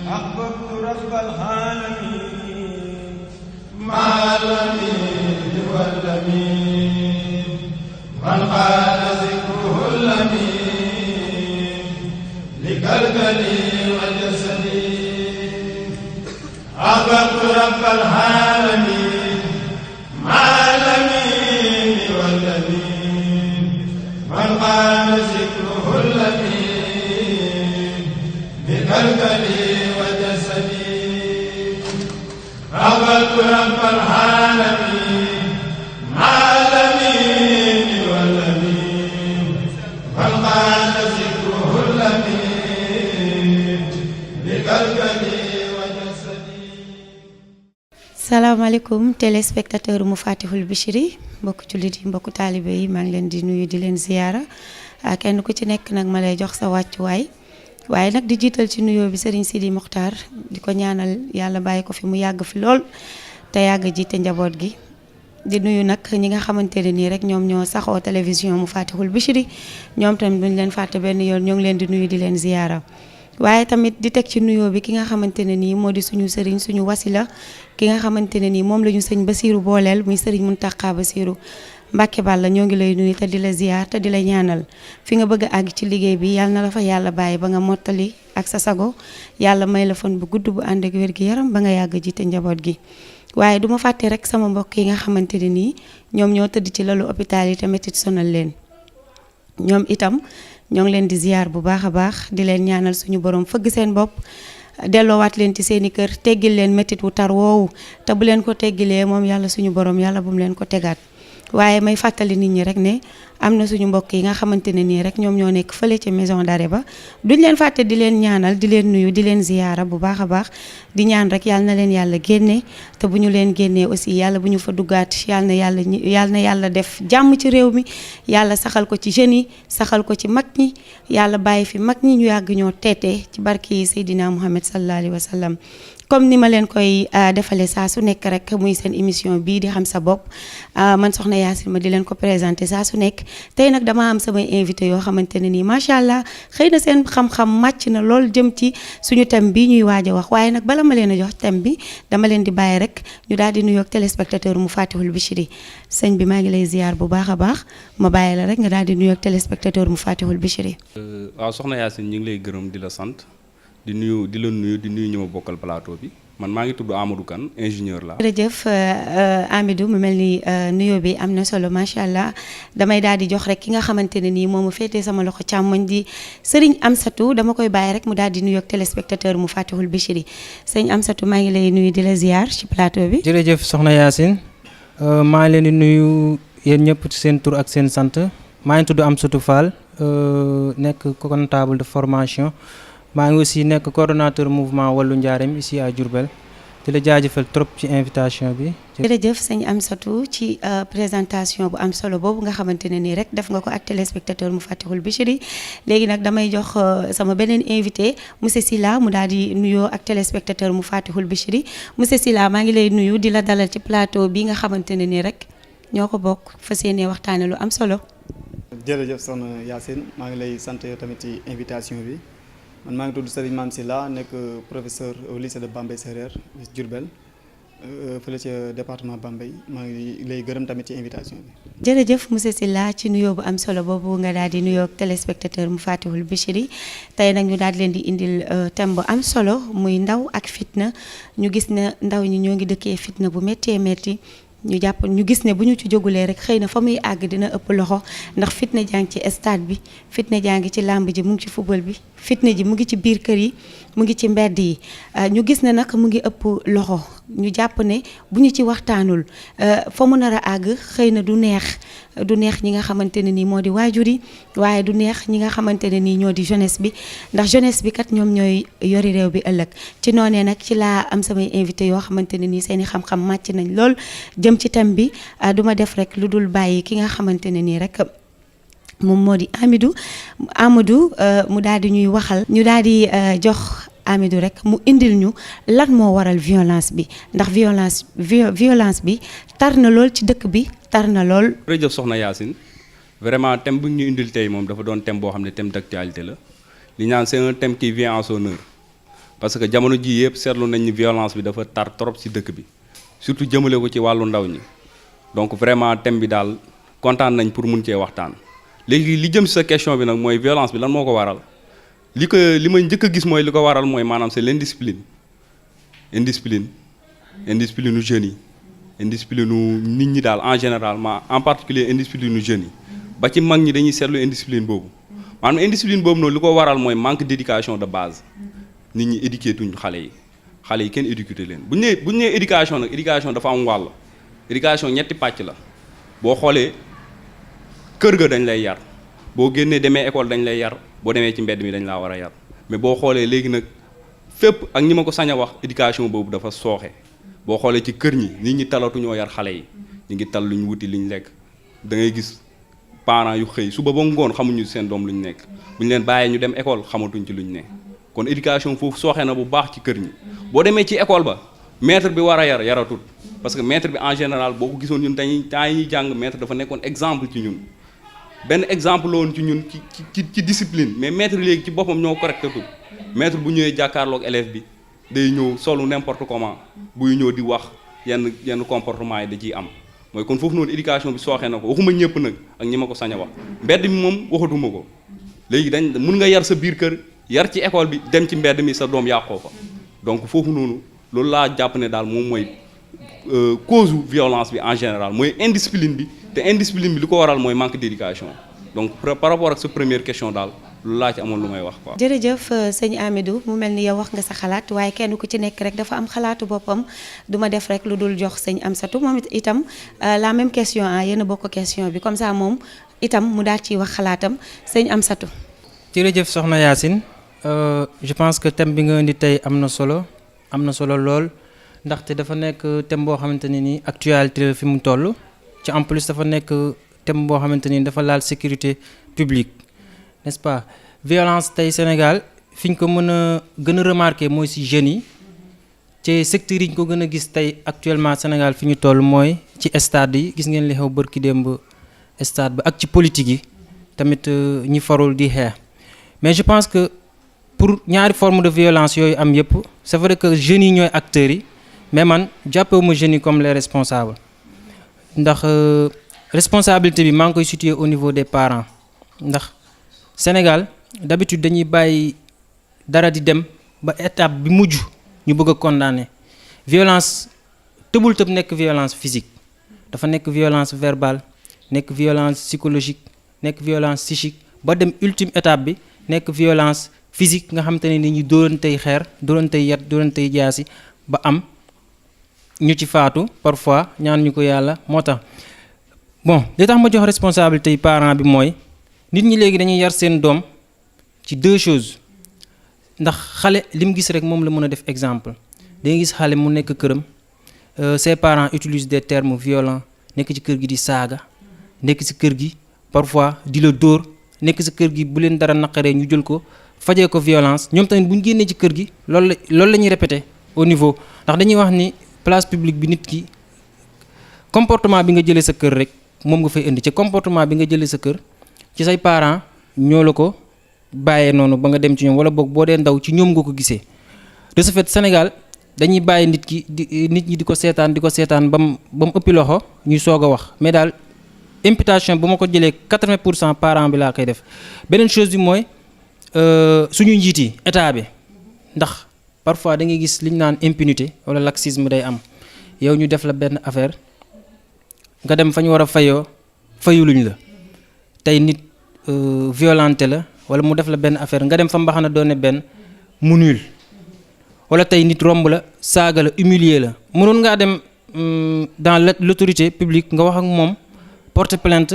أحببت رب العالمين مع الأمين والأمين من قال ذكره الأمين لكلكلي وجسدي أحببت رب العالمين مع الأمين والأمين من قال ذكره الأمين لكلكلي وجسدي أحببت رب العالمين مع الأمين والأمين من قال ذكره الأمين لكلكلي وجسدي. salaamaaleykum téléspectateur mu Fatihul Bichri mbokku jullit yi mbokku taalibe yi maa ngi leen di nuyu di leen ziyaara kenn ku ci nekk nag ma lay jox sa wàccuwaay waaye nag di jiital ci nuyoo bi Serigne Sidi Mokhtar di ko ñaanal yàlla bàyyi ko fi mu yàgg fi lool te yàgg jiite njaboot gi di nuyu nag ñi nga xamante ne nii rek ñoom ñoo saxoo télévision mu Fatihul Bichri ñoom tamit duñ leen fàtte benn yoon ñoo ngi leen di nuyu di leen ziyaara waaye tamit di teg ci nuyoo bi ki nga xamante ne nii moo di suñu sëriñ suñu wasila ki nga xamante ne nii moom la ñu sëñ Basiiru booleel muy sëriñ Muntaxa Basiiru Mbàkke Balla ñoo ngi lay nuyu te di la ziyaar te di la ñaanal fi nga bëgg a àgg ci liggéey bi yàlla na la fa yàlla bàyyi ba nga mottali ak sa sago yàlla may la fan bu gudd bu ànd ak wér gi yaram ba nga yàgg jiite njaboot gi waaye duma fàtte rek sama mbokk yi nga xamante ne nii ñoom ñoo tëdd ci lalu hôpital yi te metit sonal leen ñoom itam ñoo ngi leen di ziyaar bu baax a baax di leen ñaanal suñu borom fëgg seen bopp delloowaat leen ci seeni kër teggil leen métit wu tar woowu te bu leen ko teggilee moom yàlla suñu borom yàlla bu mu leen ko tegaat waaye may fàttali nit ñi rek ne am na suñu mbokk yi nga xamante ne nii rek ñoom ñoo nekk fële ci maison d'arrêt ba duñ leen fàtte di leen ñaanal di leen nuyu di leen ziyaara bu baax a baax di ñaan rek yàlla na leen yàlla génne te bu ñu leen génnee aussi yàlla bu ñu fa duggaat yàlla na yàlla def jàmm ci réew mi yàlla saxal ko ci jeunes yi saxal ko ci mag ñi yàlla bàyyi fi mag ñi ñu yàgg ñoo teete ci barki Seydina Muhammad sallallahu alayhi wa sallam comme ni ma leen koy defale saa su nekk rek muy seen émission bii di xam sa bopp man soxna Yacine ma di leen ko présenté saa su nekk tey nag dama am samay invité yoo xamante ne nii macha allah xëy na seen xam-xam màcc na lool jëm ci suñu thème bi ñuy waaj a wax waaye nag bala ma leen a jox thème bi dama leen di bàyyi rek ñu daal di nuyoog téléspectateur mu Fatihul Bichri sëñ bi maa ngi lay ziar bu baax a baax ma bàyyi la rek nga daal di nuyoog téléspectateur mu Fatihul Bichri. waaw soxna Yacine ñu ngi lay gërëm di la sant. di nuyu ñu ma bokkal plateau bi man maa ngi tudd Amadou Kane ingénieur la. jërëjëf Amidou mu mel ni nuyoo bi am na solo macha allah damay daal di jox rek ki nga xamante ne nii moom mu féetee sama loxo càmmoñ di Serigne Amsatou dama koy bàyyi rek mu daal di nuyoog téléspectateur mu Fatihul Bichri sëñ Amsatou maa ngi lay nuyu di la ziar ci plateau bi. jërëjëf soxna Yacine maa ngi leen di nuyu yéen ñëpp ci seen tur ak seen sant maa ngi tudd Amsatou Fall nekk comptable de formation. maa ngi aussi nekk coordonnateur mouvement Wallu Njaareem ici à Diourbel di la jaajëfal trop ci invitation bi. jërëjëf sëñ Amsatou ci présentation bu am solo boobu nga xamante ne nii rek def nga ko ak téléspectateur mu Fatihul Bichri léegi nag damay jox sama beneen invité monsieur Sylla mu daal di nuyoo ak téléspectateur mu Fatihul Bichri monsieur Sylla maa ngi lay nuyu di la dalal ci plateau bi nga xamante ne nii rek ñoo ko bokk fas yéene waxtaane lu am solo. jërëjëf soxna Yacine maa ngi lay sant yow tamit ci invitation bi. man maa ngi tudd Serigne Mame Sylla nekk professeur au lycée de Bambey Serer Diourbel fële ci département Bambey maa ngi lay gërëm tamit ci invitation bi. jërëjëf monsieur Sylla ci nuyoo bu am solo boobu nga daal di nuyoo ak téléspectateur mu Fatihul Bichri tey nag ñu daal di leen di indil thème bu am solo muy ndaw ak fitna ñu gis ne ndaw ñi ñoo ngi dëkkee fitna bu méttee métti. ñu gis ne bu ñu ci jógulee rek xëy na fa muy àgg dina ëpp loxo ndax fitna jaa ngi ci stade bi fitna jaa ngi ci làmb ji mu ngi ci football bi fitna ji mu ngi ci biir kër yi mu ngi ci mbedd yi ñu gis ne nag mu ngi ëpp loxo ñu jàpp ne bu ñu ci waxtaanul fa mu nar a àgg xëy na du neex ñi nga xamante ne nii moo di waajur yi waaye du neex ñi nga xamante ne nii ñoo di jeunesse bi ndax jeunesse bi kat ñoom ñooy yori réew bi ëllëg ci noonee nag ci laa am samay invité yoo xamante ne nii seeni xam-xam màcc nañ lool jëm ci thème bi duma def rek lu dul bàyyi ki nga xamante ne nii rek moom moo di Amadou mu daal di ñuy waxal ñu daal di jox Amidou rek mu indil ñu lan moo waral violence bi ndax violence bi tar na lool ci dëkk bi tar na lool. jërëjëf soxna Yacine vraiment thème bu ñu indil tey moom dafa doon thème boo xam ne thème d'actualité la li ñaan c'est un thème qui vient en son heure parce que jamono ji yëpp seetlu nañ ni violence bi dafa tar trop ci dëkk bi surtout jëmale ko ci wàllu ndaw ñi donc vraiment thème bi daal kontaan nañ pour mun cee waxtaan. léegi li jëm ci sa question bi nag mooy violence bi lan moo ko waral li may njëkk a gis mooy li ko waral mooy maanaam c'est l'indiscipline indiscipline u jeunes yi indiscipline u nit ñi daal en général en particulier indiscipline u jeunes yi ba ci mag ñi dañuy seetlu indiscipline boobu maanaam indiscipline boobu noonu li ko waral mooy manque d'éducation de base nit ñi éduqué tuñ xale yi kenn éduqué leen bu ñu nee éducation nag éducation dafa am wàll éducation ñetti pàcc la boo xoolee kër ga dañ lay yar boo génnee demee école dañ lay yar boo demee ci mbedd mi dañ laa war a yar mais boo xoolee léegi nag fépp ak ñi ma ko sañ a wax éducation boobu dafa sooxe boo xoolee ci kër ñi nit ñi talatuñoo yar xale yi ñu ngi tal luñ wuti liñ lekk da ngay gis parents yu xëy suba ba ngoon xamuñu seen doom luñ nekk bu ñu leen bàyyee ñu dem école xamatuñ ci luñ ne kon éducation foofu sooxe na bu baax ci kër ñi boo demee ci école ba maître bi war a yar yaratut parce que maître bi en général boo ko gisoon ñun dañuy temps yi ñuy jàng maître dafa nekkoon exemple ci ñun benn exemple la woon ci ñun ci discipline mais maître léegi ci boppam ñoo correctatul maître bu ñëwee jàkkaarloog élève bi day ñëw solu n'importe comment buy ñëw di wax yenn comportement yi da ciy am mooy kon foofu noonu éducation bi sooxee na ko waxuma ñëpp nag ak ñi ma ko sañ a wax mbedd mi moom waxatuma ko léegi mun nga yar sa biir kër yar ci école bi dem ci mbedd mi sa doom yàqoo fa donc foofu noonu loolu laa jàpp ne daal moom mooy cause violence bi en général mooy indiscipline bi te indiscipline bi li ko waral mooy manque d'éducation donc par rapport ak sa première question daal loolu laa ci amoon lu may wax quoi. jërëjëf sëñ Amidou mu mel ni yow wax nga sa xalaat waaye kenn ku ci nekk rek dafa am xalaatu boppam du ma def rek lu dul jox sëñ Amsatou moom itam la même question yéen a bokk question bi comme ça moom itam mu daal ciy wax xalaatam sëñ Amsatou. jërëjëf soxna Yacine je pense que thème bi nga indi tey am na solo lool ndaxte dafa nekk thème boo xamante ne ni actualité fi mu toll ci en plus dafa nekk thème boo xamante ni dafa laal sécurité publique n'est-ce pas violence tey Sénégal fi ñu ko mën a gën a remarquer mooy ci jeunes yi ci secteurs yi ñu ko gën a gis tey actuellement Sénégal fi ñu toll mooy ci stade yi gis ngeen li xew bërki démb stade ba ak ci politique yi tamit ñi farul di xeex mais je pense que pour ñaari forme de violence yooyu am yëpp c'est vrai que jeunes yi ñooy acteurs yi mais man jàppewuma jeunes yi comme les responsables ndax responsabilité bi maa ngi koy situer au niveau des parents ndax Sénégal d'habitude dañuy bàyyi dara di dem ba étape bi mujj ñu bëgg a condamner violence tëbul tëb nekk violence physique dafa nekk violence verbale nekk violence psychologique nekk violence psychique ba dem ultime étape bi nekk violence physique nga xamante ne ni ñu dóorantey xeer dóorantey yat dóorantey jaasi ba am ñu ci faatu parfois ñaan ñu ko yàlla moo tax bon li tax ma jox responsabilité yi parent bi mooy nit ñi léegi dañuy yar seen doom ci deux choses ndax xale li mu gis rek moom la mën a def exemple day gis xale mu nekk këram ses parents utilisent des termes violents nekk ci kër gi di saaga nekk ci kër gi parfois di la dóor nekk ci kër gi bu leen dara naqaree ñu jël ko fajee ko violence ñoom tamit bu ñu génnee ci kër gi loolu la ñuy répéter au niveau ndax dañuy wax ni place publique bi nit ki comportement bi nga jëlee sa kër rek moom nga fay indi ci comportement bi nga jëlee sa kër ci say parents ñoo la ko bàyyee noonu ba nga dem ci ñoom wala boog boo dee ndaw ci ñoom nga ko gisee de ce fait Sénégal dañuy bàyyi nit ñi di ko seetaan ba mu ëppi loxo ñuy soog a wax mais daal imputation bu ma ko jëlee 80% parent bi laa koy def beneen chose bi mooy suñu njiit yi état bi ndax parfois da ngay gis li ñu naan impunité wala laxisme day am yow ñu def la benn affaire nga dem fa ñu war a fayuluñ la tey nit violenté la wala mu def la benn affaire nga dem fa mbaxana doone benn mu nul wala tey nit romb la saaga la humilier la mënoon ngaa dem dans l'autorité publique nga wax ak moom porter plainte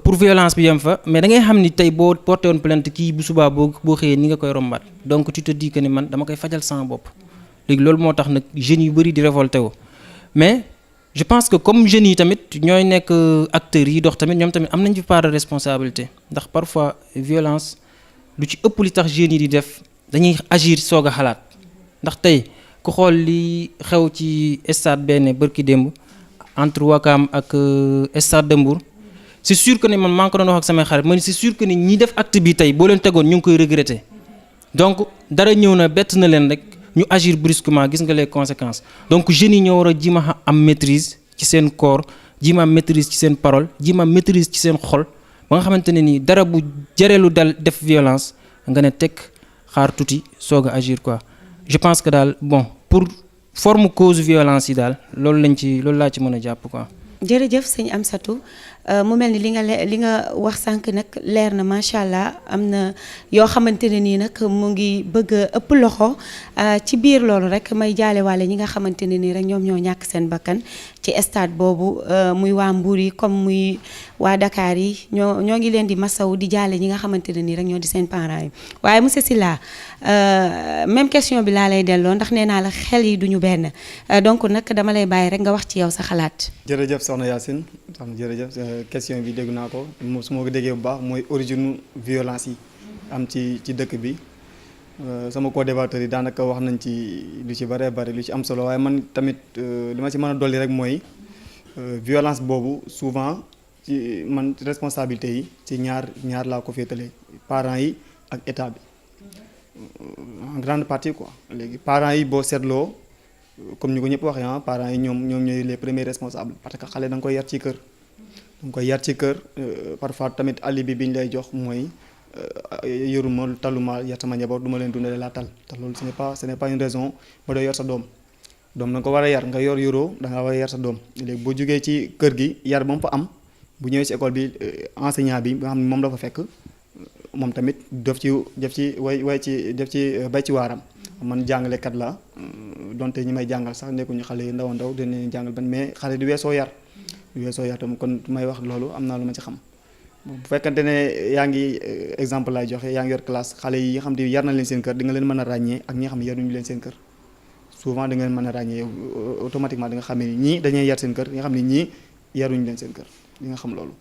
pour violence bi yem fa mais da ngay xam ni tey boo porté woon plainte kii bu subaa boo xëyee ni nga koy rombaat donc tu te dis que ni man dama koy fajal sama bopp léegi loolu moo tax nag jeunes yu bëri di révolté wu mais je pense que comme jeunes yi tamit ñooy nekk acteurs yi dox tamit ñoom tamit am nañ fi part de responsabilité ndax parfois violence lu ci ëpp li tax jeunes yi di def dañuy agir soog a xalaat ndax tey ku xool li xew ci stade benn bërki démb entre Wakam ak stade de Mbour c'est sûr que ni man maa ngi ko doon wax ak samay xarit man c'est sûr que ni ñi def acte bi tey boo leen tegoon ñu ngi koy regretter donc dara ñëw na bett na leen rek ñu agir brusquement gis nga les conséquences donc jeunes yi ñoo war a jima am maîtrise ci seen corps jima am maîtrise ci seen parole jima am maîtrise ci seen xol ba nga xamante ne nii dara bu jëreelu dal def violence nga ne teg xaar tuuti soog a agir quoi je pense que daal bon pour forme cause violence yi daal loolu laa ci mën a jàpp quoi. jërëjëf sëñ Amsatou mu mel ni li nga wax sànq nag leer na macha allah am na yoo xamante ne nii nag mu ngi bëgg a ëpp loxo ci biir loolu rek may jaale waale ñi nga xamante ne nii rek ñoom ñoo ñàkk seen bakkan ci stade boobu muy waa Mbour yi comme muy waa Dakar yi ñoo ngi leen di masaw di jaale ñi nga xamante ne nii rek ñoo di seen parents yi waaye monsieur Sylla même question bi laa lay delloo ndax nee naa la xel yi duñu benn donc nag dama lay bàyyi rek nga wax ci yow sa xalaat. jërëjëf soxna Yacine jërëjëf question bi dégg naa ko su ma ko déggee bu baax mooy origine violence yi am ci dëkk bi sama co-débatteur yi daanaka wax nañ ci lu ci bëree bëri lu ci am solo waaye man tamit li ma ci mën a dolli rek mooy violence boobu souvent ci man responsabilité yi ci ñaar laa ko féetale parents yi ak état bi en grande partie quoi léegi parents yi boo seetloo comme ñu ko ñëpp waxee parents yi ñoom ñooy les premiers responsables parce que xale da nga koy yar ci kër. da nga koy yar ci kër parfois tamit alibi bi ñu lay jox mooy yoruma taluma yar sama njaboot du ma leen dundale laa tal te loolu ce n'est pas une raison ba doo yor sa doom da nga ko war a yar nga yoroo da nga war a yar sa doom léegi boo jógee ci kër gi yar ba mu fa am bu ñëwee ci école bi enseignant bi nga xam ne moom la fa fekk moom tamit def ci bay ci waaram man jàngalekat la donte ñi may jàngal sax nekkuñu xale yu ndaw dinañ leen jàngal ban mais xale di weesoo yar tam kon may wax loolu am naa lu ma ci xam bu fekkante ne yaa ngi exemple laay joxe yaa ngi yor classe xale yi nga xam ne yar na leen seen kër di nga leen mën a ràññee ak ñi nga xam ne yaruñu leen seen kër souvent di nga leen mën a ràññee automatiquement di nga xam ne ñii dañuy yar seen kër di nga xam ne ñii yaruñu leen seen kër di nga xam loolu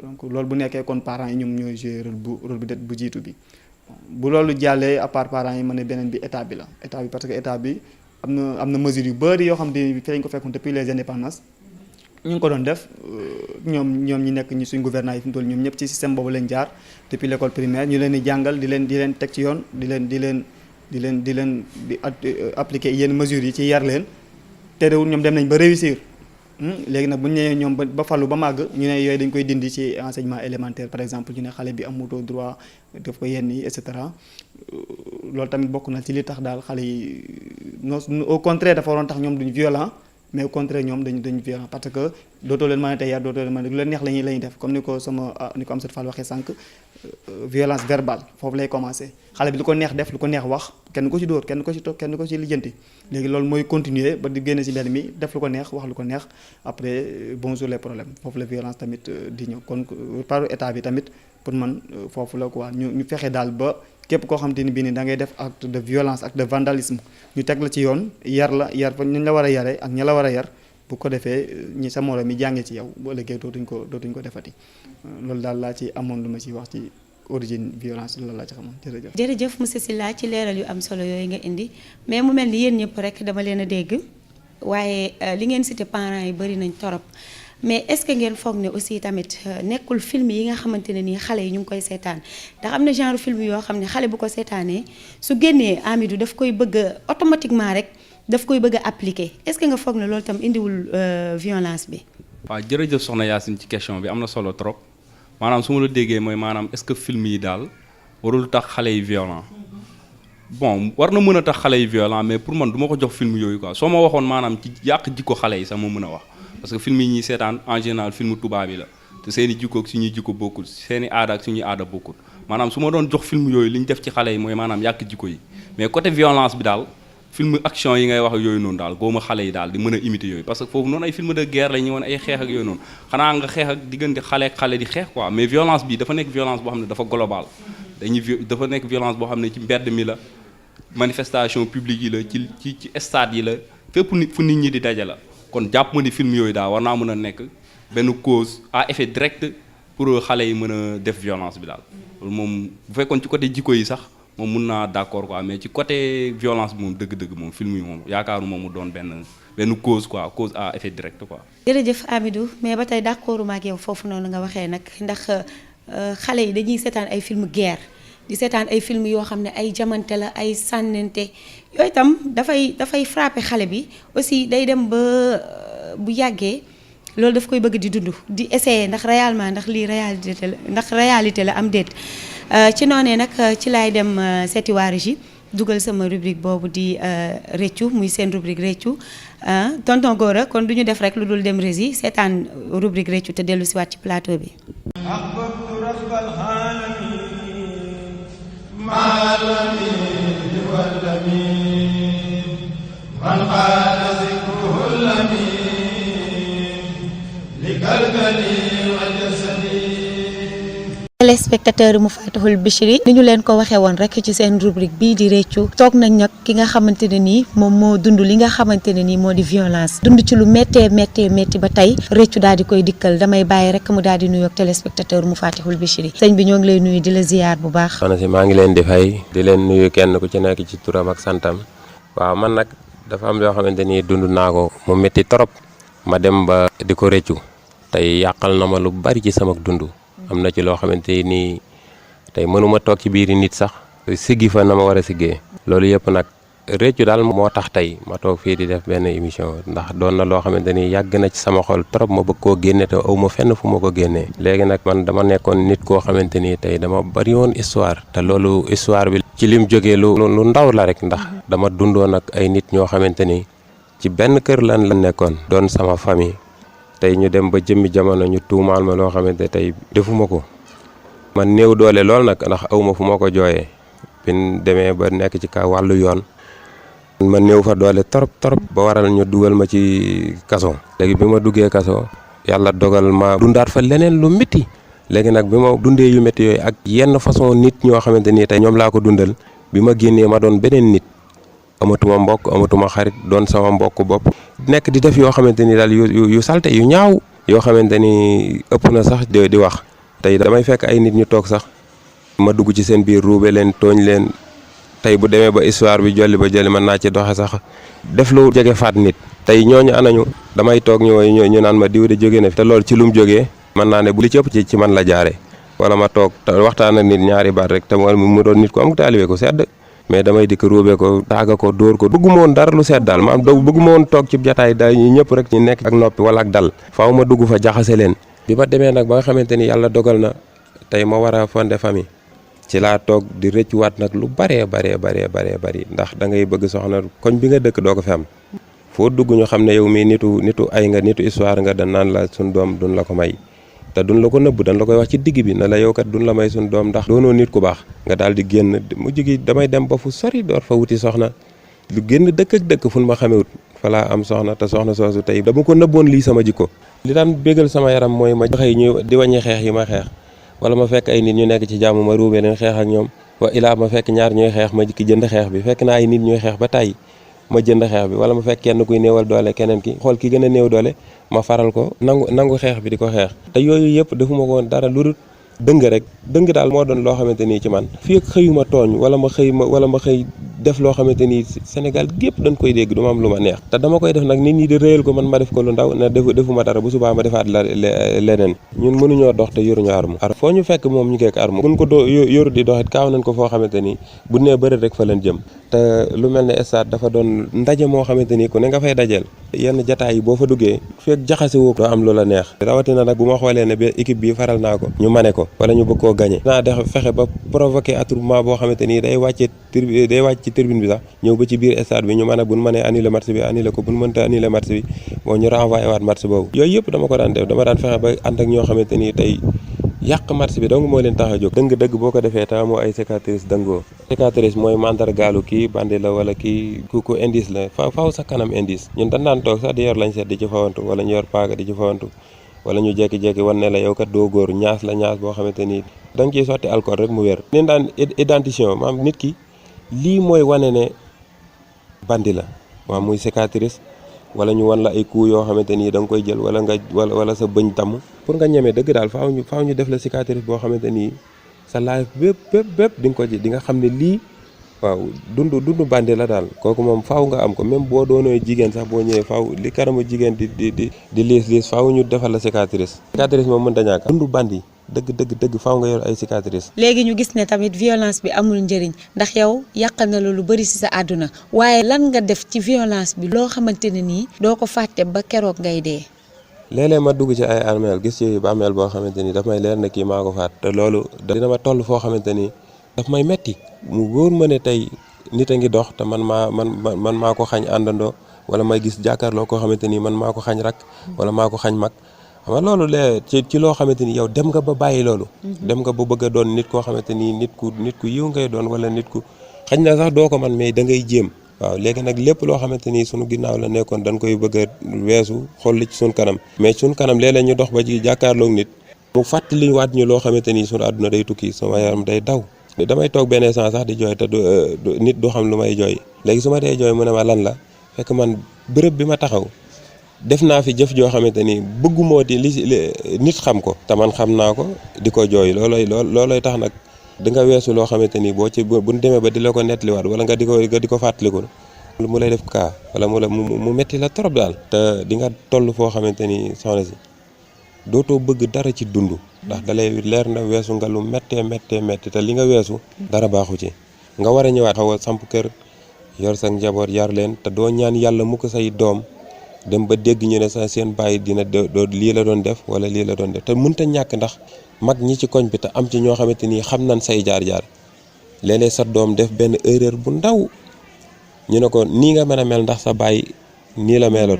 donc loolu bu nekkee kon parents yi ñoom ñooy jouer rôle bu jiitu bi bu loolu jàllee à part parents yi ma ne beneen bi état bi la état bi parce que état bi am na mesures yu bëri yoo xam ne fi lañ ko fekkoon depuis les indépendances ñu ngi ko doon def ñoom ñi nekk ñi suñ gouvernement yi fi mu toll ñoom ñëpp ci système boobu lañ jaar depuis l'école primaire ñu leen di jàngal di leen teg ci yoon di appliquer yenn mesures yi ci yar leen terewul ñoom dem nañ ba réussir léegi nag bu ñu nee ñoom ba fallu ba màgg ñu ne yooyu dañ koy dindi ci enseignement élémentaire par exemple ñu ne xale bi amutoo droit def ko yenn yi et cetera loolu tamit bokk na ci li tax daal xale yi non au contraire dafa waroon tax ñoom duñ violent mais au contraire ñoom dañu violent parce que dootoo leen mën a tey yar dootoo leen mën a lu leen neex la ñuy def comme ni ko Amsatou Fall waxee sànq violence verbale foofu lay commencer xale bi lu ko neex def lu ko neex wax kenn ko ci dóor kenn ko ci toog kenn ko ci lijjanti léegi loolu mooy continuer ba di génne ci mbedd mi def lu ko neex wax lu ko neex après bonjour les problèmes foofu la violence tamit di ñëw kon par état bi tamit pour man foofu la quoi ñu fexe daal ba képp koo xam te ni bii nii da ngay def acte de violence acte de vandalisme ñu teg la ci yoon yar fa ñu la war a yare ak ña la war a yar bu ko defee ñi sa moroom mi jàngee ci yow bu ëllëgee dootuñ ko defati loolu daal laa ci amoon lu ma ci wax ci origine violence loolu laa ci xamoon jërëjëf. jërëjëf monsieur Sylla ci leeral yu am solo yooyu nga indi mais mu mel ni yéen ñëpp rek dama leen a dégg waaye li ngeen cité parents yi bari nañ torop mais est-ce que ngeen foog ne aussi tamit nekkul film yi nga xamante ne nii xale yi ñu ngi koy seetaan ndax am na genre film yoo xam ne xale bu ko seetaanee su génnee Amidou daf koy bëgg a automatiquement rek daf koy bëgg a appliquer est-ce que nga foog ne loolu tam indiwul violence bi. waaw jërëjëf soxna Yacine ci question bi am na solo trop maanaam su ma la déggee mooy maanaam est-ce que film yi daal warul tax xale yi violent bon war na mën a tax xale yi violent mais pour man du ma ko jox film yooyu quoi soo ma waxoon maanaam ci yàq jikko xale yi sax ma mën a wax. parce que film yi ñuy seetaan en général film tubaab yi la te seen i jikko ak suñuy jikko bokkul seen i aada ak suñuy aada bokkul maanaam su ma doon jox film yooyu li ñu def ci xale yi mooy maanaam yàq jikko yi mais côté violence bi daal film action yi ngay wax ak yooyu noonu daal góoma xale yi daal di mën a imiter yooyu parce que foofu noonu ay film de guerre la ñu woon ay xeex ak yooyu noonu xanaa nga xeex ak diggante xale ak xale di xeex quoi mais violence bi dafa nekk violence boo xam ne dafa global dafa nekk violence boo xam ne ci mbedd mi la manifestation publique yi la ci stade yi la fépp fu nit ñi di daje la kon jàpp ma ni film yooyu daal war naa mën a nekk benn cause à effet direct pour xale yi mën a def violence bi daal loolu moom bu fekkoon ci côté jikko yi sax moom mun naa d'accord quoi mais ci côté violence bi moom dëgg-dëgg moom film yi moom yaakaaru moom mu doon benn cause quoi cause à effet direct quoi. jërëjëf Amidou mais ba tey d'accord ma ak yow foofu noonu nga waxee nag ndax xale yi dañuy seetaan ay film guerre di seetaan ay film yoo xam ne ay jamante la ay sànnente yooyu itam dafay frapper xale bi aussi day dem ba bu yàggee loolu daf koy bëgg di dund di essayer ndax réellement ndax lii réalité la am déet ci noonee nag ci laay dem seeti waa Régie dugal sama rubrique boobu di réccu muy seen rubrique réccu tonton Gora kon du ñu def rek lu dul dem Régie seetaan rubrique réccu te dellu si waat ci plateau bi. téléspectateur mu Fatihul Bichri ni ñu leen ko waxee woon rek ci seen rubrique bii di réccu toog nañ nag ki nga xamante ne nii moom moo dund li nga xamante ne nii moo di violence dund ci lu métti ba tey réccu daal di koy dikkal damay bàyyi rek mu daal di nuyu ak téléspectateur mu Fatihul Bichri sëñ bi ñoo ngi lay nuyu di la ziyaar bu baax. soxna si maa ngi leen di fay di leen nuyu kenn ku ci nekk ci turam ak santam waaw man nag dafa am yoo xamante ni dund naa ko mu métti trop ma dem ba di ko réccu tey yàqal na ma lu bari ci sama dund. am na ci loo xamante ni tey mënuma toog ci biiri nit sax siggi fa na ma war a siggee loolu yëpp nag réccu daal moo tax tey ma toog fii di def benn émission ndax doon na loo xamante ni yàgg na ci sama xol trop ma bëgg koo génne te aw ma fenn fu ma ko génnee léegi nag man dama nekkoon nit koo xamante ni tey dama bari woon histoire te loolu histoire bi ci lim jógee lu ndaw la rek ndax dama dundoon ak ay nit ñoo xamante ni ci benn kër lan la nekkoon doon sama famille tey ñu dem ba jëmmi jamono ñu tuumaal ma loo xamante tey defuma ko man néew doole lool nag ndax awma fu ma ko jooyee bin demee ba nekk ci kaw wàllu yoon ma néew fa doole trop ba waral ñu dugal ma ci kaso léegi bi ma duggee kaso yàlla dogal ma dundaat fa leneen lu métti léegi nag bi ma dundee yu métti yooyu ak yenn façon nit ñoo xamante ni tey ñoom laa ko dundal bi ma génnee ma doon beneen nit amatuma mbokk amatuma xarit doon sama mbokk bopp nekk di def yoo xamante ni daal yu salte yu ñaaw yoo xamante ni ëpp na sax di wax tey damay fekk ay nit ñu toog sax ma dugg ci seen biir ruube leen tooñ leen tey bu demee ba histoire bi jolli mën naa ci doxe sax def lu jege faat nit tey ñooñu anañu damay toog ñu naan ma diw de jóge na fi te loolu ci lu mu jógee mën naa ne bu li ci ëpp ci man la jaare wala ma toog te waxtaan ak nit ñaari baat rek te mu doon nit ko am taalibe ko sedd mais damay dikk ruube ko taaga ko dóor ko bëgguma woon dara lu seet daal ma am bëgguma woon toog ci jataay daal ñu ñëpp rek ñu nekk ak noppi wala ak dal faaw ma dugg fa jaxase leen bi ma demee nag ba nga xamante ni yàlla dogal na tey ma war a fondé famille ci laa toog di rëccuwaat nag lu bari ndax da ngay bëgg soxna koñ bi nga dëkk doo ko fi am foo dugg ñu xam ne yow mii nitu ay nga nitu histoire nga dan naan la suñ doom duñ la ko may te duñ la ko nëbb dañ la koy wax ci digg bi na la yow kat duñ la may suñ doom ndax doonoo nit ku baax nga daal di génn mujj gi damay dem ba fu sori door fa wuti soxna lu génn dëkk ak dëkk fu ma xamewut fa laa am soxna te soxna soosu tey dama ko nëbboon lii sama jikko li daan bégal sama yaram mooy ma xëy ñu di wàññi xeex yi ma xeex wala ma fekk ay nit ñu nekk ci jàmm ma ruubee leen xeex ak ñoom wa ilaa ma fekk ñaar ñooy xeex ma jikki jënd xeex bi fekk naa ay nit ñooy xeex ba tàyyi ma jënd xeex bi wala ma fekk kenn kuy néewal doole keneen ki xool ki gën a néew doole ma faral ko nangu xeex bi di ko xeex te yooyu yëpp defuma ko woon dara lu dul dëng rek dëng daal moo doon loo xamante nii ci man fii ak xëyuma tooñ wala ma xëy def loo xamante ni Sénégal gépp dañ koy dégg du ma am lu ma neex te dama koy def nag nit ñi di réyal ko man ma def ko lu ndaw ne defuma dara bu subaa ma defaat leneen ñun mënuñoo dox te yoruñu arme foo ñu fekk moom ñu ngeek arme buñ ko yoru di doxit kaaw nañ ko foo xamante ni bu nee bëri rek fa leen jëm te lu mel ne stade dafa doon ndaje moo xamante ni ku ne nga fay dajeel yenn jataay yi boo fa duggee fekk jaxase woo doo am lu la neex rawatina nag bu ma xoolee ne ba équipe bi faral naa ko ñu mane ko wala ñu bëgg koo gagné naa def fexe ba provoqué attroupement boo xamante ni day wàcc ci tribune bi sax ñëw ba ci biir stade bi ñu mën a buñ mënee annulé match bi annulé ko buñ mënta annulé match bi bon ñu renvoyé waat match boobu yooyu yëpp dama ko daan def dama daan fexe ba ànd ak ñoo xamante ni tey yàq match bi donc moo leen tax a jóg dëgg boo ko defee te amoo ay cicatrice dëngoo cicatrice mooy mandargaalu kii bandi la wala kii ku indice la faaw sa kanam indice ñun dañ daan toog sax di yor lañ seet di ci fawantu wala ñu yor paaka di ci fawantu wala ñu jekki-jekki wan ne la yow kat doo góor ñaas la ñaas boo xamante ni da nga ciy sotti alcool rek mu wér leen daan identification maam nit ki lii mooy wane ne bandi la waaw muy cicatrice wala ñu wan la ay coups yoo xamante ni da nga koy jël wala sa bëñ damm pour nga ñemee dëgg daal faaw ñu def la cicatrice boo xamante ni sa life bépp di nga ko ji di nga xam ne lii waaw dund bandi la daal kooku moom faaw nga am ko même boo doonoo jigéen sax boo ñëwee faaw li karamu jigéen di liis faaw ñu defal la cicatrice moom mën ta ñàkk dund bandi dëgg faaw nga yor ay cicatrices. léegi ñu gis ne tamit violence bi amul njëriñ ndax yow yàqal na la lu bari ci sa àdduna waaye lan nga def ci violence bi loo xamante ne nii doo ko fàtte ba keroog ngay dee. léeg-léeg ma dugg ci ay armeel gis ci bàmmeel boo xamante ni daf may leer ne kii maa ko faat te loolu dina ma toll foo xamante ni daf may metti mu wóor ma ne tey nit a ngi dox te man maa ko xañ àndandoo wala may gis jàkkaarloo koo xamante ni man maa ko xañ rak wala maa ko xañ mag xam nga loolu lee ci loo xamante ni yow dem nga ba bàyyi loolu. dem nga ba bëgg a doon nit koo xamante ni nit ku yiw ngay doon wala nit ku xañ na sax doo ko man mais da ngay jéem. waaw léegi nag lépp loo xamante ni sunu ginnaaw la nekkoon dañ koy bëgg a weesu xool li ci sunu kanam mais sunu kanam léeg-léeg ñu dox ba ci jàkkaarloog nit mu fàttaliwaat ñu loo xamante ni sunu àdduna day tukki sama yaram day daw. damay toog benn instant sax di jooy te nit du xam lu may jooy léegi su ma dee jooy mu ne ma lan la fekk man bërëb bi ma taxaw def naa fi jëf joo xamante ni bëggumoo di li nit xam ko te man xam naa ko di ko jooy loolooy tax nag. di nga weesu loo xamante ni boo ci bu ñu demee ba di la ko nettaliwaat wala nga di ko fàttaliku mu lay def kaa wala mu metti la trop daal. te di nga toll foo xamante ni soxna si dootoo bëgg dara ci dund. ndax dalay leer na weesu nga lu méttee te li nga weesu. dara baaxu ci nga war a ñëwaat xaw a samp kër yor sa njaboot yar leen te doo ñaan yàlla mu ko say doom dem ba dégg ñu ne sa seen bàyyi dina lii la doon def wala lii la doon def te mënta ñàkk ndax. mag ñi ci koñ bi te am ci ñoo xamante ni xam nañ say jaar-jaar léeg-léeg sa doom def benn erreur bu ndaw ñu ne ko nii nga mën a mel ndax sa baay nii la meloon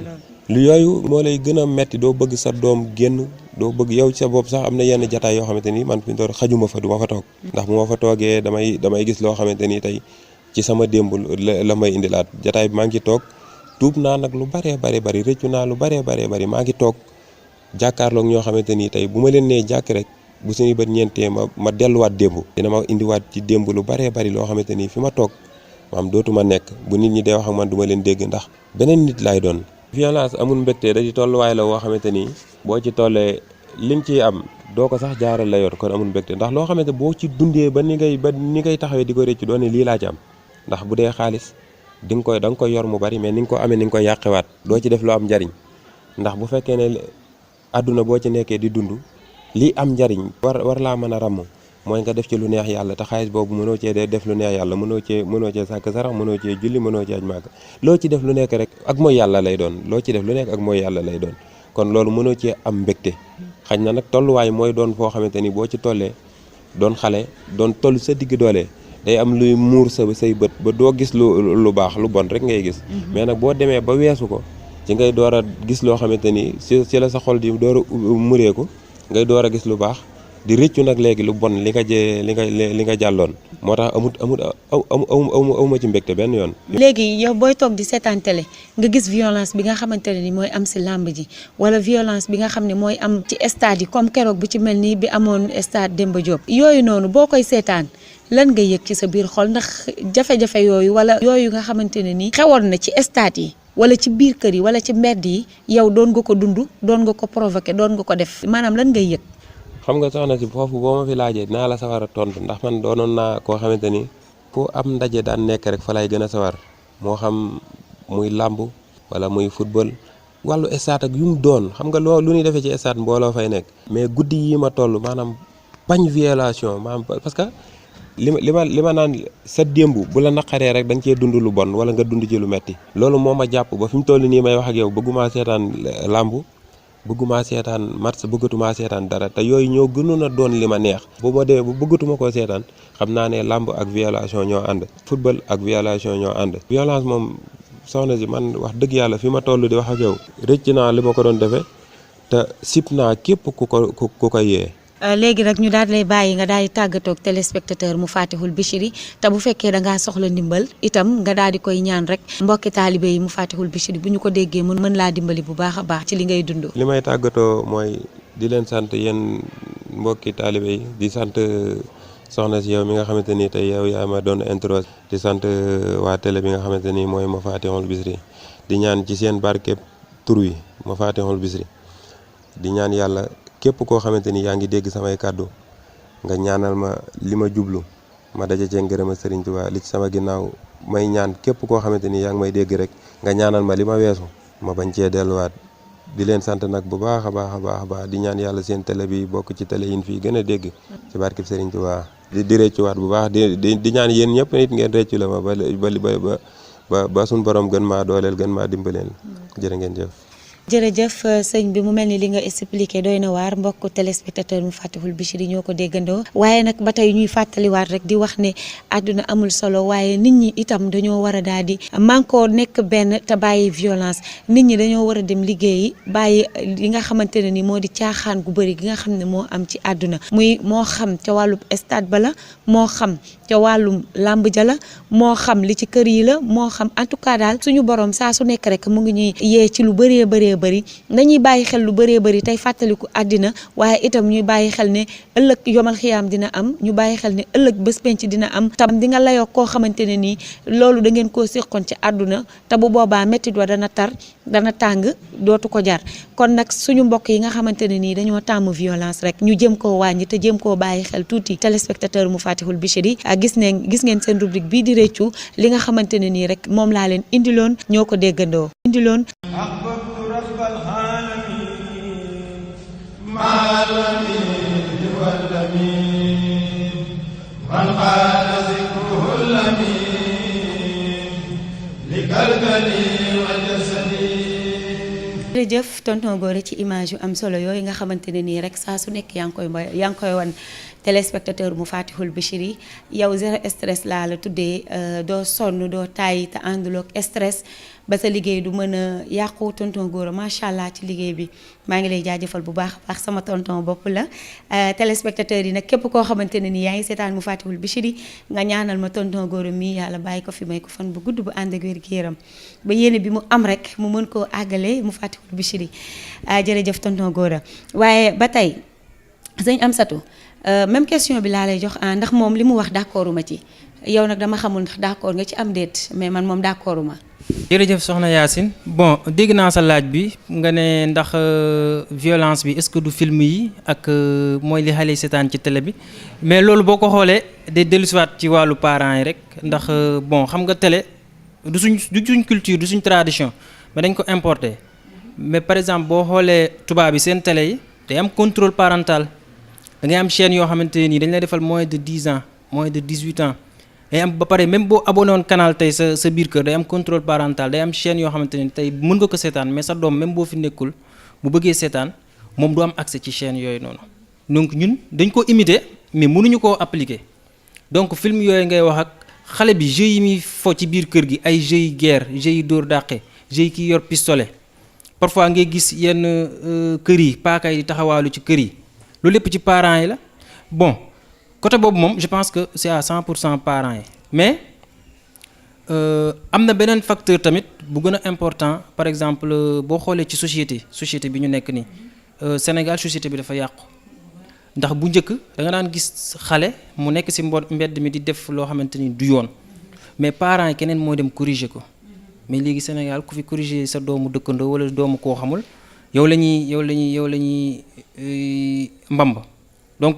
lu yooyu moo lay gën a metti doo bëgg sa doom génn doo bëgg yow sa bopp sax am na yenn jataay yoo xamante ni man fi door xajuma fa du ma fa toog ndax bu ma fa toogee damay gis loo xamante ni tey ci sama démb la may indilaat jataay bi maa ngi toog tuub naa nag lu bari rëccu naa lu bari maa ngi toog jàkkaarloog ñoo xamante ni tey bu ma leen nee jàkk rek bu suñu bët ñeentee ma delluwaat démb dina ma indiwaat ci démb lu bari loo xamante ni fi ma toog maam dootuma nekk bu nit ñi dee wax ak man du ma leen dégg ndax beneen nit laay doon. violence amul mbégte da di tolluwaay la woo xamante ni boo ci tollee liñ ciy am doo ko sax jaaral la yor kon amul mbégte ndax loo xamante boo ci dundee ba ni ngay taxawee di ko rëcc doon ne lii laa ci am ndax bu dee xaalis da nga koy yor mu bari mais ni nga ko amee ni nga koy yàqewaat doo ci def lu am njariñ ndax bu fekkee ne àdduna boo ci nekkee di dund. lii am njariñ war laa mën a ràmm mooy nga def ci lu neex yàlla te xaalis boobu mënoo cee def lu neex yàlla mënoo cee sàkk sarax mënoo cee julli mënoo cee aj màgg loo ci def lu nekk rek ak mooy yàlla lay doon loo ci def lu nekk ak mooy yàlla lay doon kon loolu mënoo cee am mbégte xañ na nag tolluwaay mooy doon foo xamante ni boo ci tollee doon xale doon toll sa digg doole day am luy muur say bët ba doo gis lu baax lu bon rek ngay gis mais nag boo demee ba weesu ko ci ngay door a gis loo xamante ni ci la sa xol di door a mureeku ngay door a gis lu baax di rëccu nag léegi lu bon li nga jàlloon moo tax amuma ci mbégte benn yoon. léegi yow booy toog di seetaan télé nga gis violence bi nga xamante ne ni mooy am si làmb ji wala violence bi nga xam ne mooy am ci stade yi comme keroog bu ci mel nii bi amoon stade Demba Diop. yooyu noonu boo koy seetaan lan nga yëg ci sa biir xol ndax jafe-jafe yooyu wala yooyu nga xamante ne ni xewoon na ci stade yi. wala ci biir kër yi wala ci mbedd yi yow doon nga ko dund doon nga ko provoqué doon nga ko def maanaam lan ngay yëg. xam nga soxna si foofu boo ma fi laajee naa la sawar a tontu ndax man doonoon naa koo xamante ni fu am ndaje daan nekk rek fa lay gën a sawar moo xam muy làmb wala muy football wàllu stade ak yu mu doon xam nga lu ñuy defee ci stade mbooloo fay nekk. mais guddi yi ma toll maanaam bañ violation maanaam parce que li ma naan sa démb bu la naqaree rek da nga cee dund lu bon wala nga dund ci lu metti loolu moo ma jàpp ba fi mu toll nii may wax ak yow bëgguma seetaan làmb bëgguma seetaan match bëggatuma seetaan dara te yooyu ñoo gënoon a doon li ma neex bu ma demee bu bëggatuma koo seetaan xam naa ne làmb ak violation ñoo ànd football ak violation ñoo ànd violence moom soxna si man wax dëgg yàlla fi ma toll di wax ak yow rëcc naa li ma ko doon defee te sip naa képp ku ko yee. léegi nag ñu daal di lay bàyyi nga daal di tàggatoo ak téléspectateur mu Fatihul Bichri te bu fekkee da ngaa soxla ndimbal itam nga daal di koy ñaan rek mbokki taalibe yi mu Fatihul Bichri bu ñu ko déggee mën laa dimbali bu baax a baax ci li ngay dund. li may tàggatoo mooy di leen sant yéen mbokki taalibe yi di sant soxna si yow mi nga xamante ni tey yow yaa ma doon intro di sant waa télé bi nga xamante ni mooy mu Fatihul Bichri di ñaan ci seen barkeb tur wi mu Fatihul Bichri di ñaan yàlla. képp koo xamante ni yaa ngi dégg samay kàddu nga ñaanal ma li ma jublu ma daje cee ngërëma Sëriñ Tuubaa li ci sama ginnaaw may ñaan képp koo xamante ni yaa ngi may dégg rek nga ñaanal ma li ma weesu ma bañ cee delluwaat di leen sant nag bu baax a baax a baax a baax di ñaan yàlla seen télé bi bokk ci télé yin fii gën a dégg ci barkeb Serigne Touba di réccuwaat bu baax di ñaan yéen ñëpp nit ngeen réccu la ma ba suñu borom gën maa dooleel gën maa dimbaleel jërë ngeen jëf. jërëjëf sëñ bi mu mel ni li nga expliqué doy na waar mbokk téléspectateur mu Fatihul Bichri ñoo ko déggandoo waaye nag ba tey ñuy fàttaliwaat rek di wax ne àdduna amul solo waaye nit ñi itam dañoo war a daal di mànkoo nekk benn te bàyyi violence nit ñi dañoo war a dem liggéeyi bàyyi li nga xamante ne ni moo di caaxaan gu bëri gi nga xam ne moo am ci àdduna muy moo xam ca wàllum stade ba la moo xam ca wàllum làmb ja la moo xam li ci kër yi la moo xam en tout cas daal suñu borom saa su nekk rek mu ngi ñuy yee ci lu bëree bëri nañuy bàyyi xel lu bëree bëri tey fàttaliku àddina waaye itam ñuy bàyyi xel ne ëllëg yomal xiyaam dina am ñu bàyyi xel ne ëllëg bés penc dina am tam di nga layoo koo xamante ne nii loolu da ngeen koo séqoon ci àdduna te bu boobaa méttit wa dana tar dana tàng dootu ko jar kon nag suñu mbokk yi nga xamante ne nii dañoo tàmm violence rek ñu jëm koo wàññi te jëm koo bàyyi xel tuuti téléspectateur mu Fatihul Bichri gis ngeen seen rubrique bii di réccu li nga xamante ne nii rek moom laa leen indiloon ñoo ko déggandoo indiloon jërëjëf tonton Gora ci image yu am solo yooyu nga xamante ne nii rek saa su nekk yaa ngi koy wan téléspectateur mu Fatihul Bichri yow zéro stress laa la tuddee doo sonn doo tàyyi te ànduloo ak stress ba sa liggéey du mën a yàqu tonton Gora macha allah ci liggéey bi maa ngi lay jaajëfal bu baax a baax sama tonton bopp la téléspectateur yi nag képp koo xamante ne nii yaa ngi seetaan mu Fatihul Bichri nga ñaanal ma tonton Gora mii yàlla bàyyi ko fi may ko fan bu gudd bu ànd ak wér-gu-yaram ba yéene bi mu am rek mu mën koo àggale mu Fatihul Bichri jërëjëf tonton Gora waaye ba tey sëñ Amsatou même question bi laa lay jox ndax moom li mu wax d'accorduma ci yow nag dama xamul ndax d'accord nga ci am déet mais man moom d'accorduma. jërëjëf soxna Yacine bon dégg naa sa laaj bi nga ne ndax violence bi est-ce que du film yi ak mooy li xale yi seetaan ci télé bi mais loolu boo ko xoolee day dellusiwaat ci wàllu parents yi rek ndax bon xam nga télé du suñ culture du suñ tradition mais dañ ko importer mais par exemple boo xoolee tubaab yi seen télé yi day am contrôle parental da ngay am chaîne yoo xamante nii dañ lay defal moins de 10 ans moins de 18 ans day am ba pare même boo abonné woon canal tey sa biir kër day am contrôle parental day am chaîne yoo xamante ni tey mën nga ko seetaan mais sa doom même boo fi nekkul bu bëggee seetaan moom du am accès ci chaîne yooyu noonu donc ñun dañ ko imiter mais mënuñu koo appliquer donc film yooyu ngay wax ak xale bi jeux yi muy fo ci biir kër gi ay jeux yi guerre jeux yi dóor dàqe jeux yi kii yor pistolet parfois ngay gis yenn kër yi paaka yi di taxawaalu ci kër yi loolu lépp ci parents yi la bon côté boobu moom je pense que c'est à 100% parents yi mais am na beneen facteur tamit bu gën a important par exemple boo xoolee ci société bi ñu nekk nii Sénégal société bi dafa yàqu ndax bu njëkk da nga daan gis xale mu nekk ci mbedd mi di def loo xamante ni du yoon mais parents yi keneen moo dem corriger ko mais léegi Sénégal ku fi corriger sa doomu dëkkandoo wala doomu koo xamul yow la ñuy mbamb donc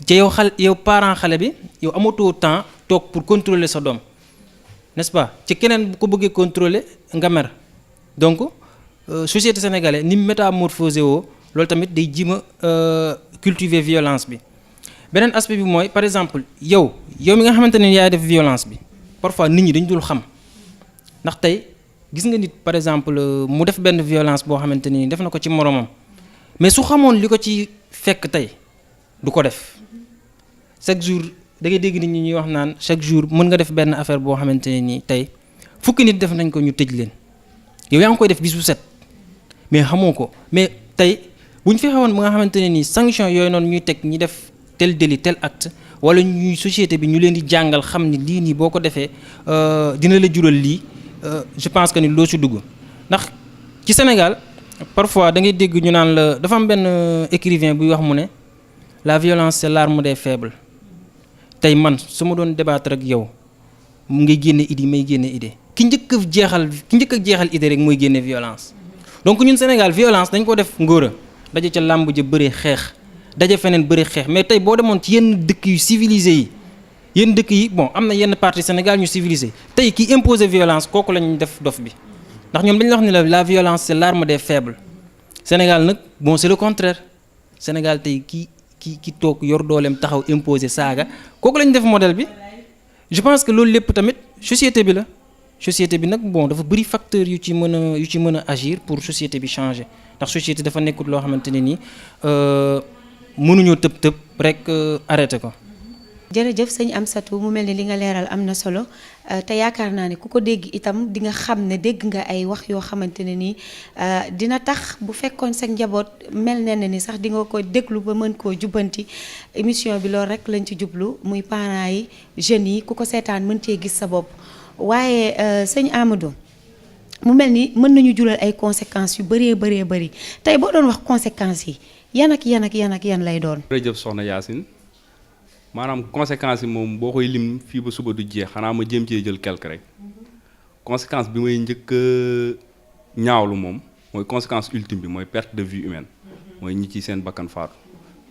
ci yow parent xale bi yow amatoo temps toog pour contrôler sa doom n'est-ce pas ci keneen bu ko bëggee contrôler nga mer donc société sénégalaise ni métamorphosé woo loolu tamit day jima cultiver violence bi beneen aspect bi mooy par exemple yow mi nga xamante ne yaay def violence bi parfois nit ñi dañ dul xam ndax tey gis nga nit par exemple mu def benn violence boo xamante ni def na ko ci moromam mais su xamoon li ko ci fekk tey du ko def chaque jour da ngay dégg nit ñi ñuy wax naan chaque jour mën nga def benn affaire boo xamante ne nii tey fukki nit def nañ ko ñu tëj leen yow yaa ngi koy def bis bu set mais xamoo ko mais tey bu ñu fexe woon ba nga xamante ne nii sanction yooyu noonu ñuy teg ñi def tel délit tel acte wala ñuy société bi ñu leen di jàngal xam ni lii nii boo ko defee dina la jural lii je pense que ni loo ci dugg ndax ci Sénégal parfois da ngay dégg ñu naan la dafa am benn écrivain buy wax mu ne la violence c'est l'arme des faibles tey man su ma doon débattre ak yow mu ngay génne idée may génne idée ki njëkk a jeexal idée rek mooy génne violence donc ñun Sénégal violence dañ ko def ngóora daje ca làmb ja bëre xeex daje feneen bëre xeex mais tey boo demoon ci yenn dëkk yu civilisé yi yenn dëkk yi bon am na yenn partie Sénégal ñu civilisé tey ki imposer violence kooku lañ def dof bi ndax ñoom dañu wax ni la violence c'est l'arme des faibles Sénégal nag bon c'est le contraire Sénégal tey ki toog yor dooleem taxaw imposer saaga kooku lañ def modèle bi je pense que loolu lépp tamit société bi la société bi nag bon dafa bëri facteur yu ci mën a agir pour société bi changer ndax société dafa nekkut loo xamante ne nii mënuñoo tëb rek arrêté ko. jërëjëf sëñ Amsatou mu mel ni li nga leeral am na solo te yaakaar naa ne ku ko dégg itam di nga xam ne dégg nga ay wax yoo xamante ne nii dina tax bu fekkoon sa njaboot mel ne ni sax di nga ko déglu ba mën koo jubbanti émission bi loolu rek lañ ci jublu muy parents yi jeunes yi ku ko seetaan mën cee gis sa bopp waaye sëñ Amadou mu mel ni mën nañu jural ay conséquences yu bëree bëri tey boo doon wax conséquences yi yan lay doon. jërëjëf soxna Yacine. maanaam conséquences yi moom boo koy lim fii ba suba du jeex xanaa ma jéem cee jël quelque rek conséquence bi may njëkk a ñaawlu moom mooy conséquence ultime bi mooy perte de vie humaine mooy ñi ci seen bakkan faatu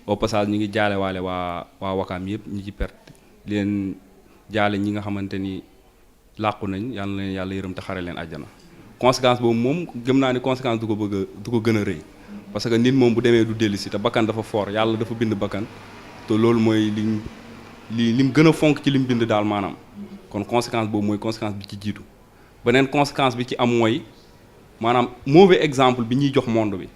au passage ñi ngi jaale waale waa Wakaam yëpp ñi ci perte leen jaale ñi nga xamante ni làqu nañ yàlla na leen yàlla yërëm te xare leen àjjana conséquence boobu moom gëm naa ni conséquence du ko gën a rëy parce que nit moom bu demee du dellusi te bakkan dafa fort yàlla dafa bind bakkan te loolu mooy lim gën a fonk ci lim bind daal maanaam kon conséquence boobu mooy conséquence bi ci jiitu beneen conséquence bi ci am mooy maanaam mauvais exemple bi ñuy jox monde bi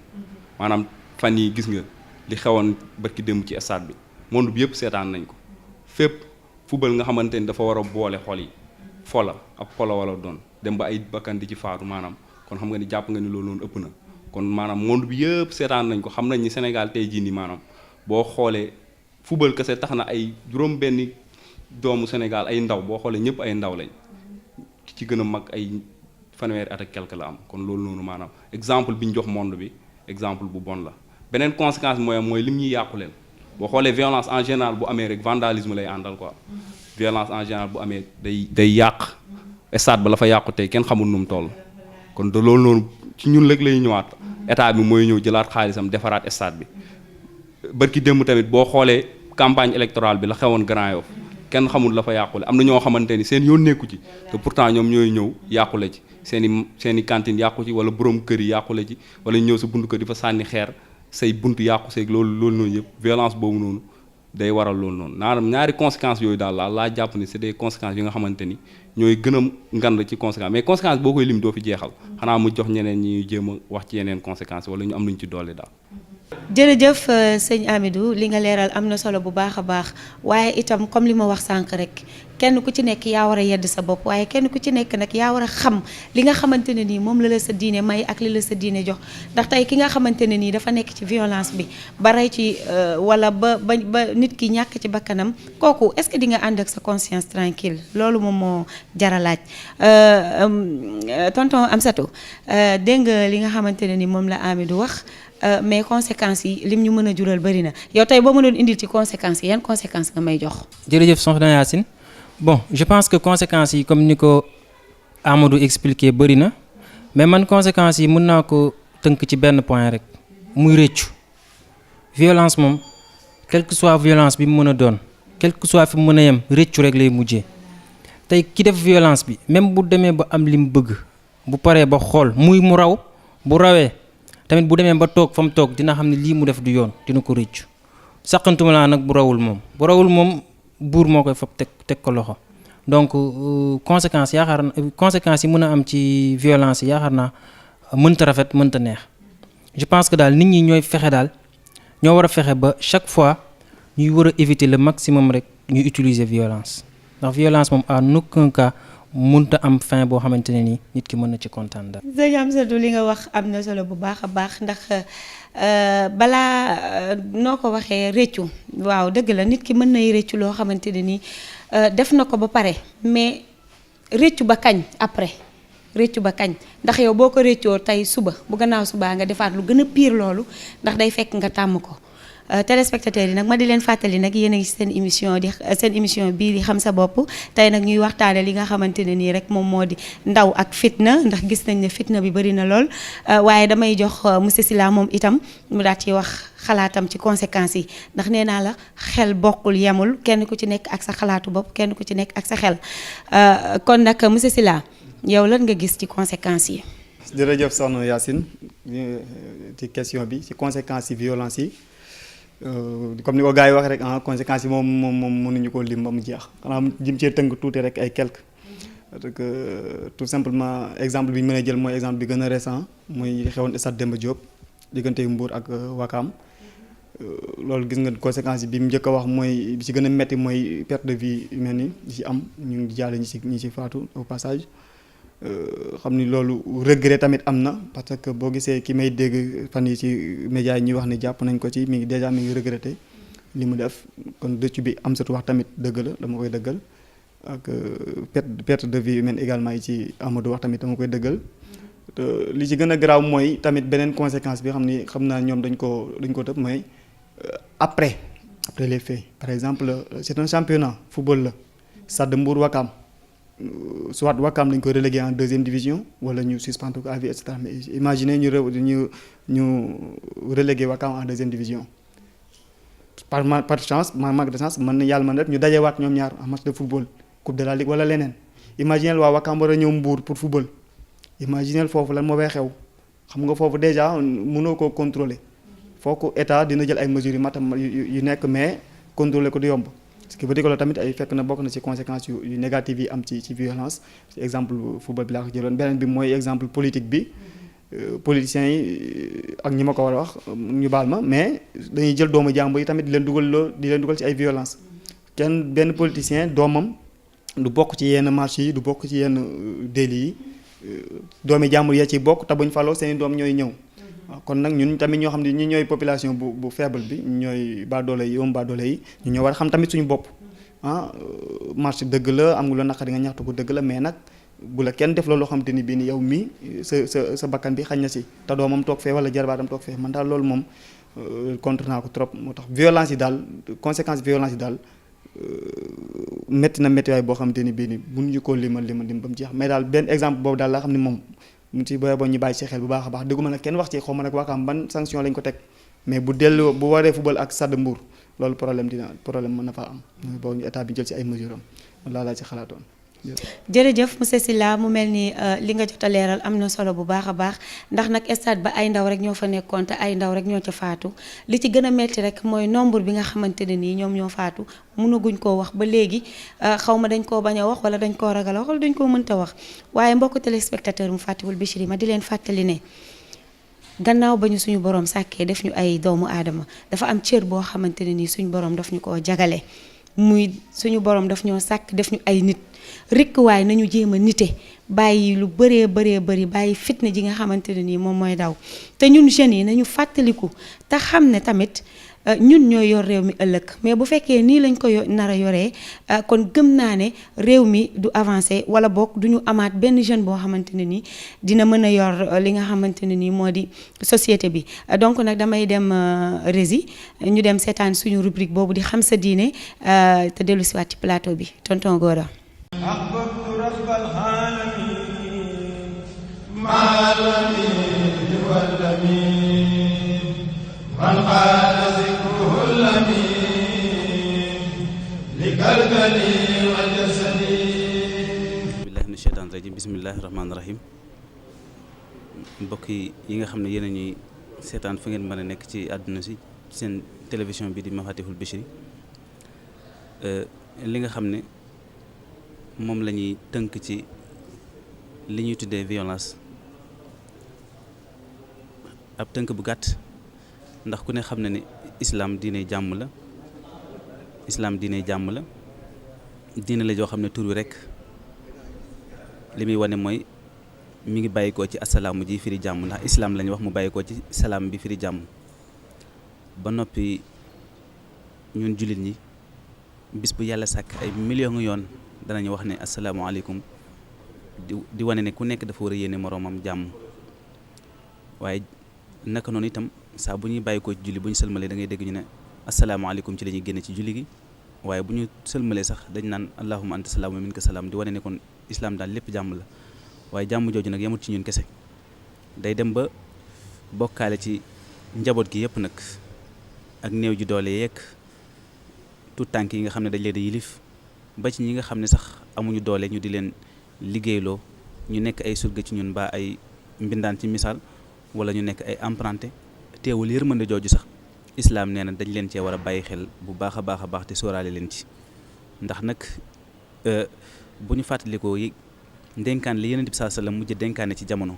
maanaam fan yi gis nga li xewoon barki démb ci stade bi monde bi yëpp seetaan nañ ko fépp football nga xamante ni dafa war a boole xol yi fola ab fola wala doon dem ba ay bakkan di ci faatu maanaam kon xam nga ni jàpp nga ni loolu noonu ëpp na kon maanaam monde bi yëpp seetaan nañ ko xam nañ ni Sénégal tey jii nii maanaam boo xoolee football kese tax na ay juróom benni doomu Sénégal ay ndaw boo xoolee ñëpp ay ndaw lañ ci gën a mag ay fanweeri at ak quelque la am kon loolu noonu maanaam exemple bi ñu jox monde bi exemple bu bon la beneen conséquence mooy lim ñuy yàqu leen boo xoolee violence en général bu amee rek vandalisme lay àndal quoi violence en général bu amee day yàq stade ba la fa yàqu tey kenn xamul nu mu toll kon de loolu noonu ci ñun rek lay ñëwaat état bi mooy ñëw jëlaat xaalisam defaraat stade bi barki démb tamit boo xoolee campagne électorale bi la xewoon Grand Yoff kenn xamul la fa yàqule am na ñoo xamante ni seen yoon nekku ci te pourtant ñoom ñooy ñëw yàqule ci seen i cantine yàqu ci wala borom kër yi yàqule ci wala ñëw sa buntu kër di fa sànni xeer say buntu yàqu seeg loolu noonu yëpp violence boobu noonu day waral loolu noonu naanam ñaari conséquences yooyu daal laa jàpp ni c'est des conséquences yi nga xamante ni ñooy gën a ngand ci conséquences mais conséquences boo koy lim doo fi jeexal xanaa mu jox ñeneen ñi jéem a wax ci yeneen conséquences wala ñu am luñ ci dolli daal. jërëjëf sëñ Amidou li nga leeral am na solo bu baax a baax waaye itam comme li ma wax sànq rek kenn ku ci nekk yaa war a yedd sa bopp waaye kenn ku ci nekk nag yaa war a xam li nga xamante ne nii moom la sa diine may ak li la sa diine jox ndax tey ki nga xamante ne nii dafa nekk ci violence bi ba rey ci wala ba nit ki ñàkk ci bakkanam kooku est-ce que di nga ànd ak sa conscience tranquille loolu moom moo jar a laaj tonton Amsatou dégg nga li nga xamante ne ni moom la Amidou wax. Mais conséquences yi lim ñu mën a jural bëri na yow tey boo mënoon indil ci conséquences yi yan conséquences nga may jox. jërëjëf soxna Yacine bon je pense que conséquences yi comme ni ko Amadou expliqué bëri na mais man conséquences yi mën naa ko tënk ci benn point rek muy rëccu violence moom quelle que soit violence bi mu mën a doon quel que soit fi mu mën a yem rëccu rek lay mujjee tey ki def violence bi même bu demee ba am li mu bëgg bu paree ba xool muy mu raw bu rawee. tamit bu demee ba toog fa mu toog dina xam ne lii mu def du yoon dina ko rëccu saqantuma laa nag bu rawul moom buur moo koy fab teg ko loxo donc conséquences yi mën a am ci violence yi yaakaar naa mënta rafet mënta neex je pense que daal nit ñi ñooy fexe daal ñoo war a fexe ba chaque fois ñuy war a éviter le maximum rek ñuy utiliser violence ndax violence moom en aucun cas mënta am fin boo xamante ne nii nit ki mën na ci kontaan daal. sëñ Amsatou li nga wax am na solo bu baax a baax ndax balaa noo ko waxee réccu waaw dëgg la nit ki mën nay réccu loo xamante ne nii def na ko ba pare mais réccu ba kañ après réccu ba kañ ndax yow boo ko réccoo tey suba bu gannaaw subaa nga defaat lu gën a pire loolu ndax day fekk nga tàmm ko. téléspectateurs yi nag ma di leen fàttali nag yéen a ngi seen émission bii di xam sa bopp tey nag ñuy waxtaane li nga xamante ne nii rek moom moo di ndaw ak fitna ndax gis nañ ne fitna bi bari na lool waaye damay jox monsieur Sylla moom itam mu daal ci wax xalaatam ci conséquences yi ndax nee naa la xel bokkul yemul kenn ku ci nekk ak sa xalaatu bopp kenn ku ci nekk ak sa xel kon nag monsieur Sylla yow lan nga gis ci conséquences yi. jërëjëf soxna Yacine ci question bi ci conséquences yi violence yi comme ni ko gars yi wax rek conséquences yi moom mënuñu ko lim ba mu jeex xanaa jëm cee tënk tuuti rek ay quelques parce que tout simplement exemple bi ñu mën a jël mooy exemple bi gën a récent muy xewoon stade Demba Diop diggante Mbour ak Wakam loolu gis nga conséquences yi bi mu njëkk a wax mooy bi ci gën a metti mooy perte de vie humaine yi ci am ñu ngi jaale ñi ci faatu au passage xam ni loolu regret tamit am na parce que boo gisee ki may dégg fan yi ci médias yi ñuy wax ni jàpp nañ ko ci mi ngi regretté li mu def kon dëcc bi am satu wax tamit dëgg la dama koy dëggal ak perte de vie humaine également yi ci Amadou wax tamit dama koy dëggal li ci gën a garaaw mooy tamit beneen conséquence bi xam naa ñoom dañ ko tëb mooy après les faits par exemple c'est un championnat football la Stade Mbour Wakam soit Wakam dañ koy relégué en 2e division wala ñu suspendre ko à vie et cetera mais imaginez ñu relégué Wakam en 2e division par chance manque de chance mën na yàlla mën na def ñu dajewaat ñoom ñaar en match de football coupe de la ligue wala leneen imaginez waa Wakam war a ñëw Mbour pour football imaginez foofu lan moo fay xew xam nga foofu déjà mënoo koo contrôler foo ko état dina jël ay mesures yu nekk mais contrôler ko du yomb ce qui veut dire que tamit ay fekk na bokk na ci conséquences yu négatives yi am ci violence exemple football bi laa ko jëloon beneen bi mooy exemple politique bi politiciens yi ak ñi ma ko war a wax ñu baal ma mais dañuy jël doomu jàmbur yi tamit di leen dugal ci ay violence benn politicien doomam du bokk ci yenn marché yi du bokk ci yenn délits yi doomi jàmbur ya ci bokk te buñ faloo seeni doom ñooy ñëw kon nag ñun tamit ñoo xam ne ñi ñooy population bu faible bi ñooy baadoole yi ñu ñoo war a xam tamit suñu bopp marché dëgg la am nga loo naqari nga ñaxtu ko dëgg la mais nag bu la kenn def loolu loo xam te ni bii ni yow mii sa bakkan bi xañ na si te doomam toog fee wala jarbaatam toog fee man daal loolu moom contre naa ko trop moo tax violence yi daal conséquence violence yi daal métti na méttiwaay boo xam te ni bii ni mënuñu koo limal ba mu jeex mais daal benn exemple boobu daal laa xam ne moom mu ci booy ñu bàyyi ci xel bu baax a baax dégguma nag kenn wax ci xaw ma nag Wakaam ban sanction lañ ko teg mais bu waree football ak Stade Mbour loolu problème mën na faa am boo ñu état bi jël ci ay mesures am laa ci xalaatoon. jërëjëf monsieur Sylla mu mel ni li nga jot a leeral am na solo bu baax a baax ndax nag stade ba ay ndaw rek ñoo fa nekkoon te ay ndaw rek ñoo ca faatu li ci gën a metti rek mooy nombre bi nga xamante ne nii ñoom ñoo faatu mënaguñ koo wax ba léegi xaw ma dañ koo bañ a wax wala dañ koo ragal a wax wala dañ koo mënta wax waaye mbokku téléspectateur mu fàttewul Bichri ma di leen fàttali ne gannaaw ba ñu suñu borom sàkkee def ñu ay doomu aadama dafa am cër boo xamante ne nii suñu borom daf ñu koo jagale muy suñu borom daf ñoo sàkk def ñu ay nit rikk waaye nañu jéem a nite bàyyi lu bëree bëri bàyyi fitna ji nga xamante ne nii moom mooy daw te ñun jeunes yi nañu fàttaliku te xam ne tamit ñun ñooy yor réew mi ëllëg mais bu fekkee nii lañ ko nar a yoree kon gëm naa ne réew mi du avancé wala boog du ñu amaat benn jeune boo xamante ne nii dina mën a yor li nga xamante ne nii moo di société bi donc nag damay dem rési ñu dem seetaan suñu rubrique boobu di xam sa diine te dellu siwaat ci plateau bi tonton Gora. أحببت رب العالمين مع الأمين والأمين من قال ذكره الأمين لقلبني وجسدي بالله من الشيطان الرجيم بسم الله الرحمن الرحيم mbokk yi nga xam ne yéen a ñuy seetaan fu ngeen mën a nekk ci àdduna si seen télévision bi di Mafatihul Bichri li nga xam ne moom la ñuy tënk ci li ñuy tuddee violence ab tënk bu gàtt ndax ku ne xam na ne islam diine jàmm la diine la joo xam ne tur wi rek li muy wane mooy mi ngi bàyyikoo ci asalaamu ji firi jàmm ndax islam la ñuy wax mu bàyyikoo ci salaam bi firi jàmm ba noppi ñun jullit ñi bis bu yàlla sàkk ay millions yoon danañu wax ne asalaamaaleykum di wane ne ku nekk dafa war a yéene moroomam jàmm waaye naka noonu itam saa bu ñuy bàyyikoo ci julli bu ñu sëlmalee da ngay dégg ñu ne asalaamaaleykum ci la ñuy génne ci julli gi waaye bu ñu sëlmalee sax dañ naan allahumma anta salaam wa minka salaam di wane ne kon islam daal lépp jàmm la waaye jàmm jooju nag yemut ci ñun kese day dem ba bokkaale ci njaboot gi yëpp nag ak néew ji doole yeeg tout tànk yi nga xam ne dañ leen di yilif ba ci ñi nga xam ne sax amuñu doole ñu di leen liggéeyloo ñu nekk ay surga ci ñun mbaa ay mbindaan ci misaal wala ñu nekk ay emprunté teewul yërmande jooju sax islaam nee na dañ leen cee war a bàyyi xel bu baax a baax te sóoraale leen ci ndax nag bu ñu fàttalikoo yi dénkaan li Yonent bi sallallahu alayhi wasallam mujj dénkaane ci jamono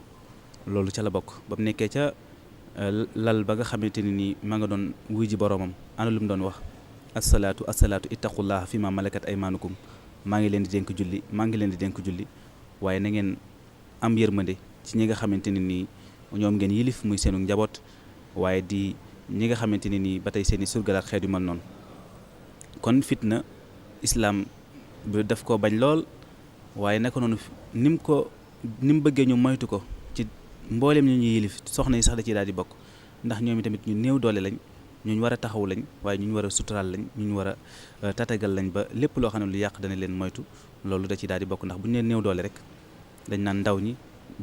loolu ca la bokk ba mu nekkee ca lal ba nga xamante ne nii ma nga doon wuy ji boroomam ana lu mu doon wax assalaatu ittaqullaha fi ma malakat aymaanukum maa ngi leen di dénk julli waaye na ngeen am yërmande ci ñi nga xamante ne nii ñoom ngeen yilif muy seenu njaboot waaye di ñi nga xamante ne nii ba tey seeni surgal ak xeet yu mel noonu kon fitna islaam bi daf ko bañ lool waaye naka noonu ni mu bëggee ñu moytu ko ci mbooleem ñu ñuy yilif soxna yi sax da ciy daal di bokk ndax ñoom tamit ñu néew doole lañ ñu war a taxaw lañ waaye ñu war a suturaal lañ ñu war a tatagal lañ ba lépp loo xam ne lu yàq dana leen moytu loolu da ciy daal di bokk ndax bu ñu leen néew doole rek dañ naan ndaw ñi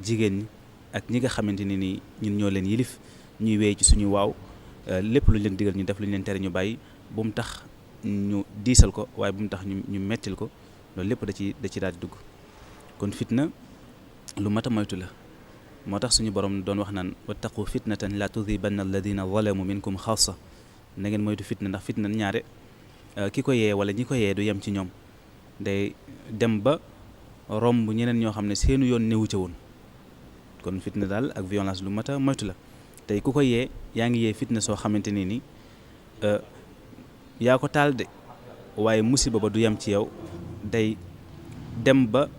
jigéen ñi ak ñi nga xamante ne nii ñun ñoo leen yilif ñuy wéy ci suñu waaw lépp lu ñu leen digal ñu def lu ñu leen tere ñu bàyyi bu mu tax ñu diisal ko waaye bu mu tax ñu mettil ko loolu lépp da ci daal di dugg kon fitna lu mat a moytu la moo tax suñu borom doon wax naan wattaqu fitnatan la tudibanna alladina zalamu minkum xaasa na ngeen moytu fitna ndax fitna ñaare ki ko yee wala ñi ko yee du yem ci ñoom day dem ba romb ñeneen ñoo xam ne seenu yoon newu ca woon kon fitna daal ak violence lu mat a moytu la tey ku ko yee yaa ngi yee fitna soo xamante ne ni yaa ko taal de waaye musiba ba du yem ci yow day dem ba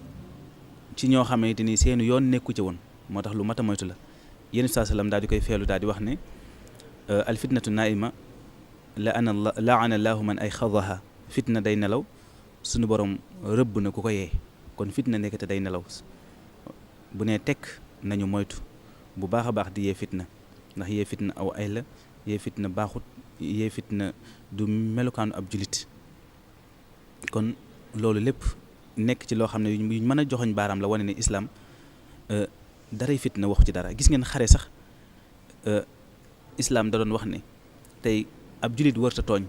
ci ñoo xamante ni seenu yoon nekku ca woon moo tax lu mat a moytu la yéen saa salaam daal di koy feelu daal di wax ne al fitnatu naima laana allahu man ay xadaha fitna day nelaw suñu borom rëbb na ku ko yee kon fitna nekkate day nelaw bu nee tekk nañu moytu bu baax a baax di yee fitna ndax yee fitna aw ay la yee fitna baaxut yee fitna du melukaanu ab julit kon loolu lépp nekk ci loo xam ne yuñ mën a joxoñ baaraam la wane ne islaam daray fitna waxu ci dara gis ngeen xare sax islaam da doon wax ne tey ab julit wërta tooñ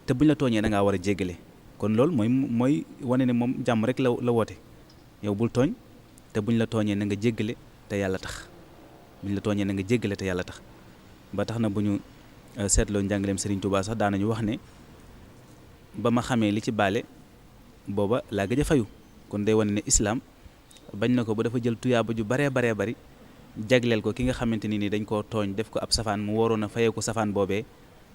te buñ la tooñee da ngaa war a jéggale kon loolu mooy wane ne moom jàmm rek la woote yow bul tooñ te buñ la tooñee na nga jéggale te yàlla tax buñ la tooñee na nga jéggale te yàlla tax ba tax na bu ñu seetloo njàngaleem Serigne Touba sax daanañu wax ne ba ma xamee li ci baale booba laa gëj a fayu kon day wane ne islaam bañ na ko ba dafa jël tuyaaba ju baree bari jagleel ko ki nga xamante ni dañ koo tooñ def ko ab safaan mu waroon a fayee ko safaan boobee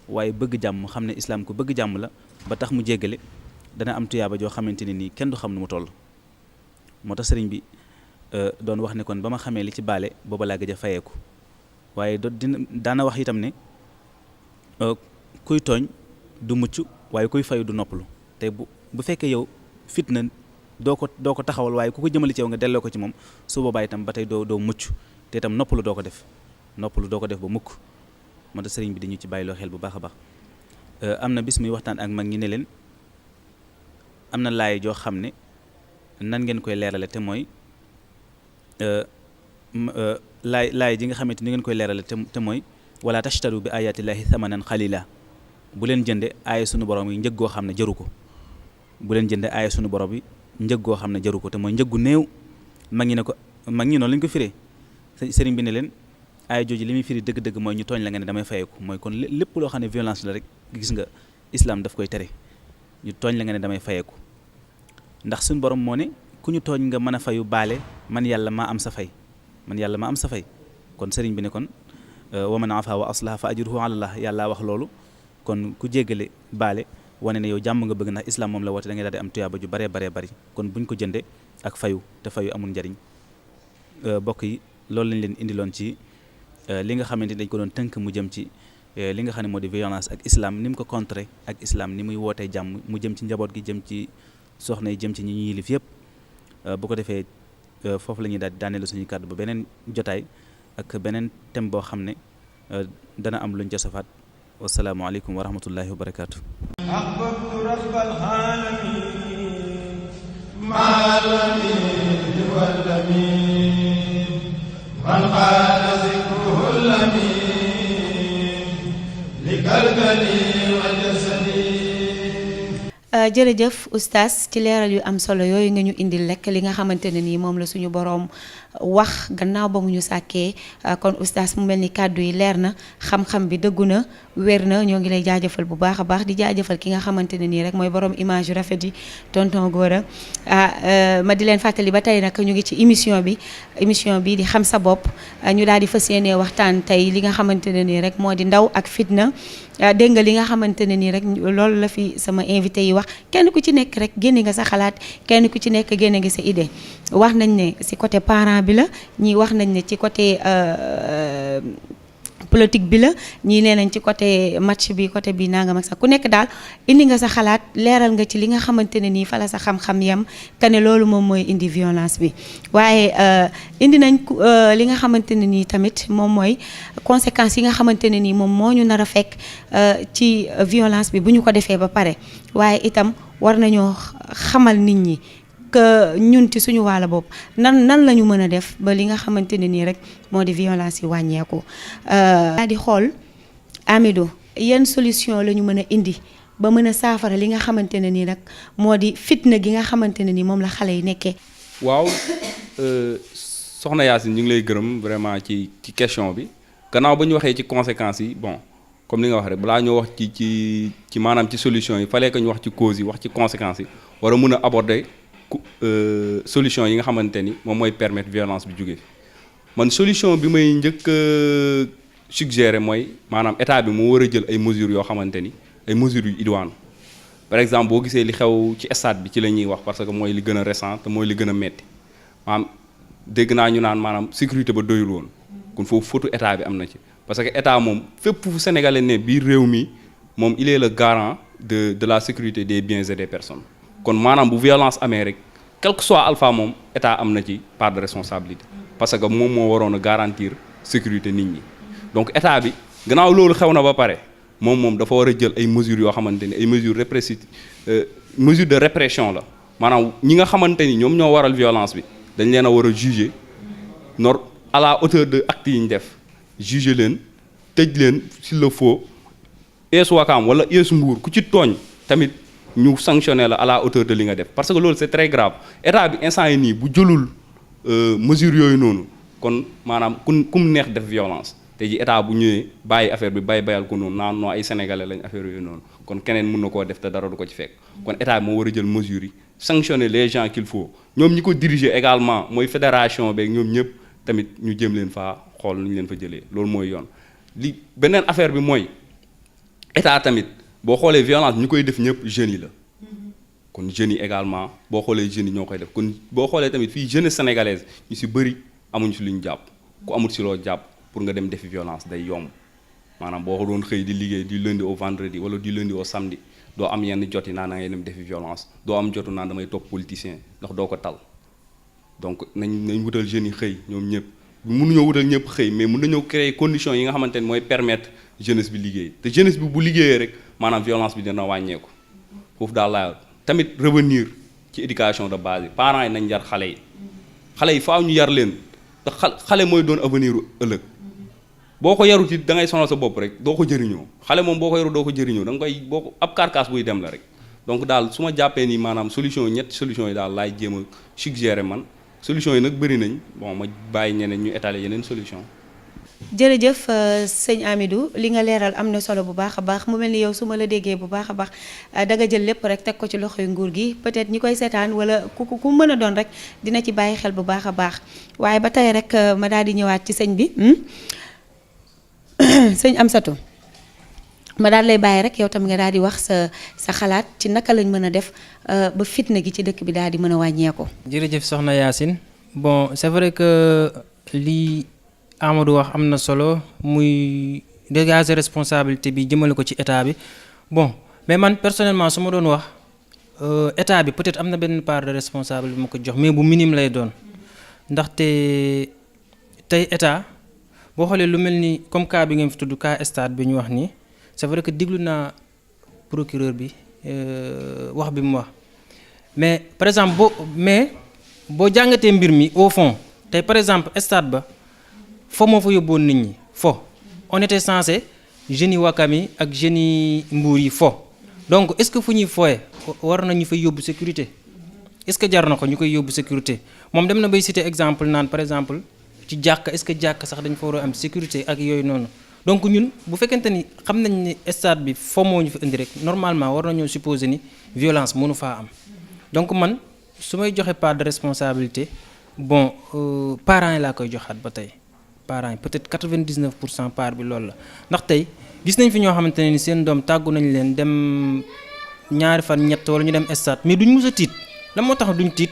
waaye bëgg jàmm xam ne islaam ko bëgg jàmm la ba tax mu jéggale dana am tuyaaba joo xamante ne nii kenn du xam nu mu toll moo tax sëriñ bi doon wax ne kon ba ma xamee li ci baale booba laa gëj a fayeeku waaye daana wax itam ne kuy tooñ du mucc waaye kuy fayu du noppalu te bu fekkee yow fitna doo ko taxawal waaye ku ko jëmale ci yow nga delloo ko ci moom su boobaa itam ba tey doo mucc te itam noppalu doo ko def ba mukk moo tax sëriñ bi dañu ci bàyyiloo xel bu baax a baax am na bis muy waxtaan ak mag ñi ne leen am na laay joo xam ne nan ngeen koy leerale te mooy laay ji nga xamante ni ngeen koy leerale te mooy wala tashtaru bi ayatillahi thamanan xalila bu leen jënde aaya sunu borom yi njëg goo xam ne jaru ko bu leen jënde aaya sunu borom yi njëg goo xam ne jaru ko te mooy njëggu néew mag ñi noonu lañ ko firee sëriñ bi ne leen aaya jooju li muy firi dëgg-dëgg mooy ñu tooñ la nga ne damay fayeeku mooy kon lépp loo xam ne violence la rek gis nga islam daf koy tere ñu tooñ la nga ne damay fayeeku ndax suñu borom moo ne ku ñu tooñ nga mën a fayu baale man yàlla maa am sa fay kon sëriñ bi ne kon wa man afa wa aslaha fa ajruhu ala Allah yàlla wax loolu kon ku jéggale baale wane ne yow jàmm nga bëgg ndax islam moom la woote da ngay daal di am tuyaaba ju baree bari kon buñ ko jënde ak fayu te fayu amul njariñ bokk yi loolu lañ leen indiloon ci li nga xamante ni dañ ko doon tënk mu jëm ci li nga xam ne moo di violence ak islam ni mu ko contrer ak islam ni muy wootee jàmm mu jëm ci njaboot gi jëm ci soxna yi jëm ci ñi ñuy yilif yëpp bu ko defee foofu la ñuy daal di daaneelu suñu kàddu ba beneen jotaay ak beneen thème boo xam ne dana am luñ ca safaat wasalaamualeykum wa rahmatullahi wa barakaatu. أحببت رب العالمين مع الأمين والأمين من قال ذكره الأمين لقلبي وجسدي. jërëjëf oustaz ci leeral yu am solo yooyu nga ñu indil lekk li nga xamante ne nii moom la suñu boroom wax gannaaw ba mu ñu sàkkee kon oustaz mu mel ni kàddu yi leer na xam-xam bi dëggu na wér na ñoo ngi lay jaajëfal bu baax a baax di jaajëfal ki nga xamante ne nii rek mooy borom image yu rafet yi tonton Gora ma di leen fàttali ba tey nag ñu ngi ci émission bi di xam sa bopp ñu daal di fas yéenee waxtaan tey li nga xamante ne nii rek moo di ndaw ak fitna dégg nga li nga xamante ne nii rek loolu la fi sama invité yi wax kenn ku ci nekk rek génne nga sa xalaat kenn ku ci nekk génne nga sa idée wax nañ ne ci côté parent bi la ñii wax nañ ne ci côté politique bi la ñii nee nañ ci côté match bi côté bi nangam ak sax ku nekk daal indi nga sa xalaat leeral nga ci li nga xamante ne nii fa la sa xam-xam yam te ne loolu moom mooy indi violence bi waaye indi nañ li nga xamante ne nii tamit moom mooy conséquences yi nga xamante ne nii moom moo ñu nar a fekk ci violence bi bu ñu ko defee ba pare waaye itam war nañoo xamal nit ñi que ñun ci suñu wàll bopp nan la ñu mën a def ba li nga xamante ne nii rek moo di violence yi wàññeeku daa di xool Amidou yan solution la ñu mën a indi ba mën a saafara li nga xamante ne nii rek moo di fitna gi nga xamante ne nii moom la xale yi nekkee. waaw soxna Yacine ñu ngi lay gërëm vraiment ci question bi gannaaw ba ñu waxee ci conséquences yi bon comme li nga wax rek balaa ñoo wax ci maanaam ci solution yi fallait que ñu wax ci causes yi wax ci conséquences yi war a mën a aborder solution yi nga xamante ni moom mooy permettre violence bi jóge man solution bi may njëkk a suggérer mooy maanaam état bi moo war a jël ay mesures yoo xamante ni ay mesures yu idoines par exemple boo gisee li xew ci stade bi ci la ñuy wax parce que mooy li gën a récent te mooy li gën a metti maanaam dégg naa ñu naan maanaam sécurité ba doyul woon kon foofu fotu état bi am na ci parce que état moom fépp fu Sénégalais ne biir réew mi moom il est le garant de la sécurité des biens et des personnes kon maanaam bu violence amee rek quel que soit alpha moom état am na ci part de responsabilité parce que moom moo waroon a garantir sécurité nit ñi donc état bi gannaaw loolu xew na ba pare moom dafa war a jël ay mesures yoo xamante ni ay mesures répressives mesures de répression la maanaam ñi nga xamante ni ñoom ñoo waral violence bi dañ leen a war a juger à la hauteur de actes yi ñu def juger leen tëj leen s'il le faut ees Wakaam wala ees Mbuur ku ci tooñ tamit ñu sanctionner la à la hauteur de li nga def parce que loolu c'est très grave état bi instant yi nii bu jëlul mesures yooyu noonu kon maanaam kum neex def violence te ji état bu ñëwee bàyyi affaire bi bayal ko noonu naan noo ay sénégalais lañ affaire yooyu noonu kon keneen mën na koo def te dara du ko ci fekk kon état bi moo war a jël mesures yi sanctionner les gens qu'il faut ñoom ñi ko diriger également mooy fédération beeg ñoom ñëpp tamit ñu jëm leen faa xool nu ñu leen fa jëlee loolu mooy yoon li beneen affaire bi mooy état tamit boo xoolee violence ñu koy def ñëpp jeunes yi la kon jeunes yi également boo xoolee jeunes yi ñoo koy def kon boo xoolee tamit fii jeunesse sénégalaise ñu si bëri amuñu si lu ñu jàpp ku amul si loo jàpp pour nga dem defi violence day yomb maanaam boo ko doon xëy di liggéey du lundi au vendredi wala du lundi au samedi doo am yenn joti naan da ngay dem defi violence doo am jotu naan damay topp politicien ndax doo ko tal donc nañ wutal jeunes yi xëy ñoom ñëpp mënuñoo wutal ñëpp xëy mais mën nañoo créer conditions yi nga xamante ne mooy permettre jeunesse bi liggéey te jeunesse bi bu liggéeyee rek maanaam violence bi dina wàññeeku foofu daal laa tamit revenir ci éducation de base yi parents yi nañ yar xale yi faaw ñu yar leen te xale mooy doon avenir ëllëg boo ko yarut it da ngay sonal sa bopp rek doo ko jëriñoo xale moom boo ko yarut doo ko jëriñoo da nga koy boo ko ab carcasse buy dem la rek donc daal su ma jàppee ni maanaam solution ñetti solution yi daal laay jéem a suggérer man solution yi nag bëri nañ bon ma bàyyi ñeneen ñu étaler yeneen solution jërëjëf sëñ Amidou li nga leeral am na solo bu baax a baax mu mel ni yow su ma la déggee bu baax a baax da nga jël lépp rek teg ko ci loxoy nguur gi peut-être ñi koy seetaan wala ku mën a doon rek dina ci bàyyi xel bu baax a baax waaye ba tey rek ma daal di ñëwaat ci sëñ bi sëñ Amsatou ma daal lay bàyyi rek yow tam nga daal di wax sa xalaat ci naka lañ mën a def ba fitna gi ci dëkk bi daal di mën a wàññeeku. jërëjëf soxna Yacine bon c'est vrai que lii Amadou wax am na solo muy dégager responsabilité bi jëmale ko ci état bi bon mais man personnellement su ma doon wax état bi peut-être am na benn part de responsable bi ma ko jox mais bu minime lay doon ndaxte tey état boo xoolee lu mel ni comme cas bi ngeen fi tudd cas stade bi ñu wax nii c'est vrai que déglu naa procureur bi wax bi mu wax mais par exemple boo jàngatee mbir mi au fond tey par exemple stade ba. fo moo fa yóbboon nit ñi fo on était censé jeunes yi Wakam yi ak jeunes yi Mbuur yi fo donc est-ce que fu ñuy fooye war nañu fa yóbbu sécurité est-ce que jar na ko ñu koy yóbbu sécurité moom dem na bay citer exemple naan par exemple ci jàkka est-ce que jàkka sax dañ fa war a am sécurité ak yooyu noonu donc ñun bu fekkente ni xam nañ ni stade bi foo moo ñu fa indi rek normalement war nañoo supposer ni violence mënu faa am donc man su may joxe part de responsabilité bon parents yi laa koy joxaat ba tey parents yi peut-être 99% part bi loolu la ndax tey gis nañ fi ñoo xamante ne ni seen doom tàggu nañ leen dem ñaari fan ñett wala ñu dem stade mais duñ mës a tiit lan moo tax duñ tiit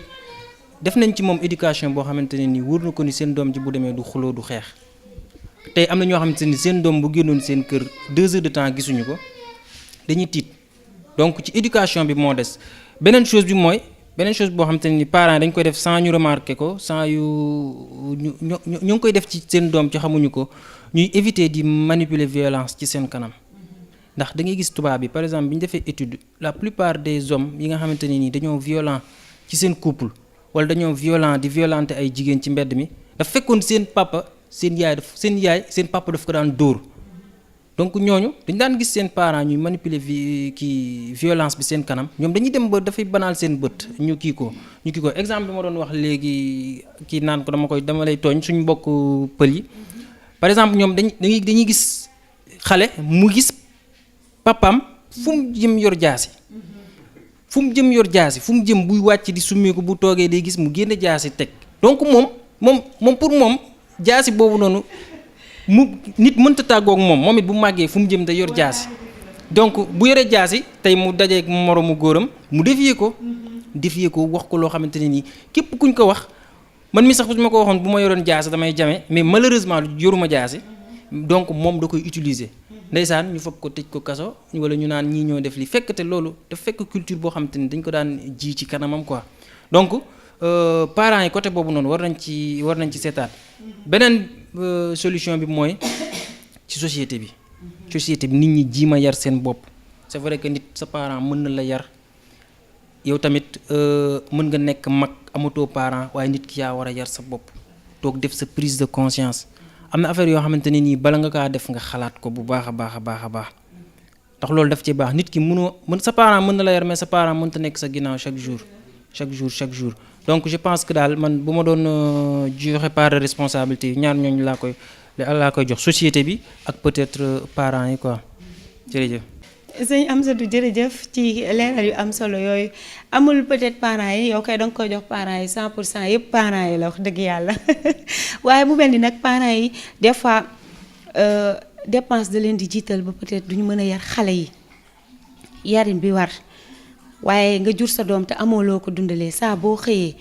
def nañ ci moom éducation boo xamante ne nii wóor na ko ni seen doom ji bu demee du xuloo du xeex tey am na ñoo xamante ni seen doom bu génnoon seen kër 2 heures de temps gisuñu ko dañuy tiit donc ci éducation bi moo des beneen chose boo xamante ne ni parents dañ koy def sans ñu remarquer ko sans yu ñu ngi koy def ci seen doom ci xamuñu ko ñuy éviter di manipuler violence ci seen kanam ndax da ngay gis tubaab bi par exemple bi ñu defee étude la plupart des hommes yi nga xamante ne ni dañoo violent ci seen couple wala dañoo violent di violenter ay jigéen ci mbedd mi dafa fekkoon seen papa seen papa daf ko daan dóor donc ñooñu dañ daan gis seen parents ñuy manipuler violence bi seen kanam ñoom dañuy dem ba dafay banaal seen bët ñu kii ko exemple bi ma doon wax léegi kii naan ko dama lay tooñ suñu mbokk pël yi par exemple ñoom dañuy gis xale mu gis papaam fu mu jëm yor jaasi fu mu jëm buy wàcc di summeeku bu toogee day gis mu génne jaasi teg donc moom pour moom jaasi boobu noonu mu nit mënta tàggoog moom it bu màggee fu mu jëm day yor jaasi donc bu yoree jaasi tey mu dajeeg moroomu góoram mu défier ko wax ko loo xamante ne nii képp kuñ ko wax man mi sax bu ma ko waxoon bu ma yoroon jaasi damay jame mais malheureusement yoruma jaasi donc moom da koy utiliser ndeysaan ñu foog ko tëj ko kaso wala ñu naan ñii ñoo def li fekk te loolu daf fekk culture boo xamante ni dañ ko daan ji ci kanamam quoi donc parents yi côté boobu noonu war nañ ci seetaat beneen solution bi mooy ci société bi nit ñi jiima yar seen bopp c'est vrai que nit sa parent mën na la yar yow tamit mën nga nekk mag amatoo parent waaye nit ki yaa war a yar sa bopp toog def sa prise de conscience am na affaire yoo xamante ne nii bala nga kaa def nga xalaat ko bu baax a baax ndax loolu daf ci baax nit ki sa parent mën na la yar mais sa parent mënta nekk sa ginnaaw chaque jour donc je pense que daal man bu ma doon joxe part de responsabilité ñaar ñooñu laa koy jox société bi ak peut-être parents yi quoi jërëjëf. sëñ Amsatou jërëjëf ci leeral yu am solo yooyu amul peut-être parents yi yow kay danga koy jox parents yi 100% yëpp parents yi la wax dëgg yàlla waaye mu mel ni nag parents yi des fois dépense da leen di jiital ba peut-être duñu mën a yar xale yi yarin bi war waaye nga jur sa doom te amoo loo ko dundalee saa boo xëyee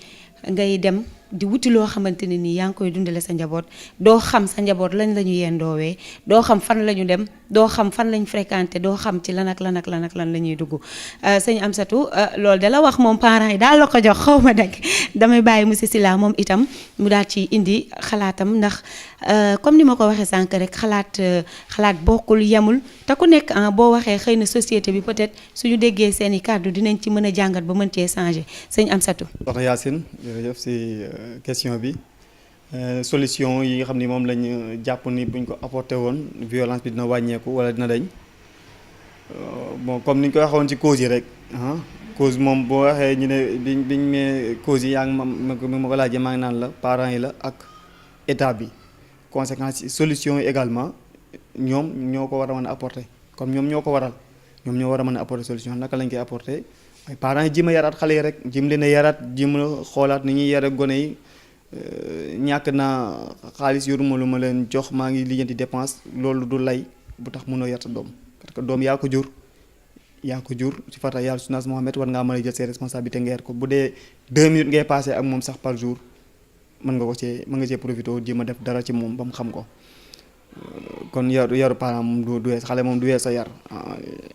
ngay dem di wuti loo xamante ne nii yaa ngi koy dundale sa njaboot doo xam sa njaboot lañ la ñu yendoowee doo xam fan la ñu dem doo xam fan lañ fréquenté doo xam ci lan la ñuy dugg sëñ Amsatou loolu da la wax moom parents yi daal la ko jox xaw ma nag damay bàyyi monsieur Sylla moom itam mu daal ci indi xalaatam ndax comme ni ma ko waxee sànq rek xalaat bokkul yemul te ku nekk boo waxee xëy na société bi peut-être suñu déggee seeni kàddu dinañ ci mën a jàngat ba mën cee changer sëñ Amsatou. Sokhna Yacine jërëjëf si question bi solution yi nga xam ni moom lañ jàpp ni buñ ko apporté woon violence bi dina wàññeeku wala dina dañ bon comme niñ ko waxoon ci cause yi rek cause moom boo waxee ñu ne biñ mee cause yi yaa ngi ma ko laajee maa ngi naan la parents yi la ak état bi conséquences yi solution yi également ñoom ñoo ko war a mën a apporter comme ñoom ñoo ko waral ñoom ñoo war a mën a apporter solution naka lañ koy apporter ay parents yi jim a yaraat xale yi rek jim leen a yaraat jim a xoolaat ni ñuy yare gone yi ñàkk naa xaalis yoruma lu ma leen jox maa ngi lijjanti dépense loolu du lay bu tax mënoo yar sa doom parce que doom yaa ko jur ci farata yàlla sunaas Mohamed war ngaa mën a jël ses responsabilités nga yar ko bu dee 2 minutes ngay passé ak moom sax par jour mën nga cee profité jéem a def dara ci moom ba mu xam ko kon yaru parent moom du wees xale moom du wees sa yar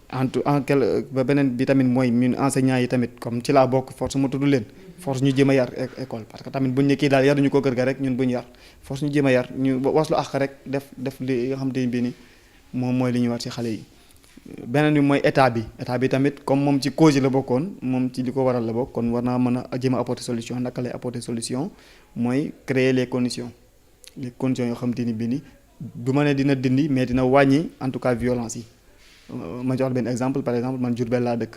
ba beneen bi tamit mooy ñun enseignants yi tamit comme ci laa bokk force mu tudd leen force ñu jéem a yar école parce que tamit buñ ne kii daal yaruñu ko kër ga rek ñun buñ yar force ñu jéem a yar ñu waslu àq rek def li nga xam te bi ni moom mooy li ñuy war ci xale yi beneen bi mooy état bi tamit comme moom ci cause yi la bokkoon moom ci li ko waral la bokk kon war naa mën a jéem a apporter solution naka lay apporter solution mooy créer les conditions yoo xam te ni bi ni du ma ne dina dindi mais dina wàññi en tout cas violence yi ma jox benn exemple par exemple man Diourbel laa dëkk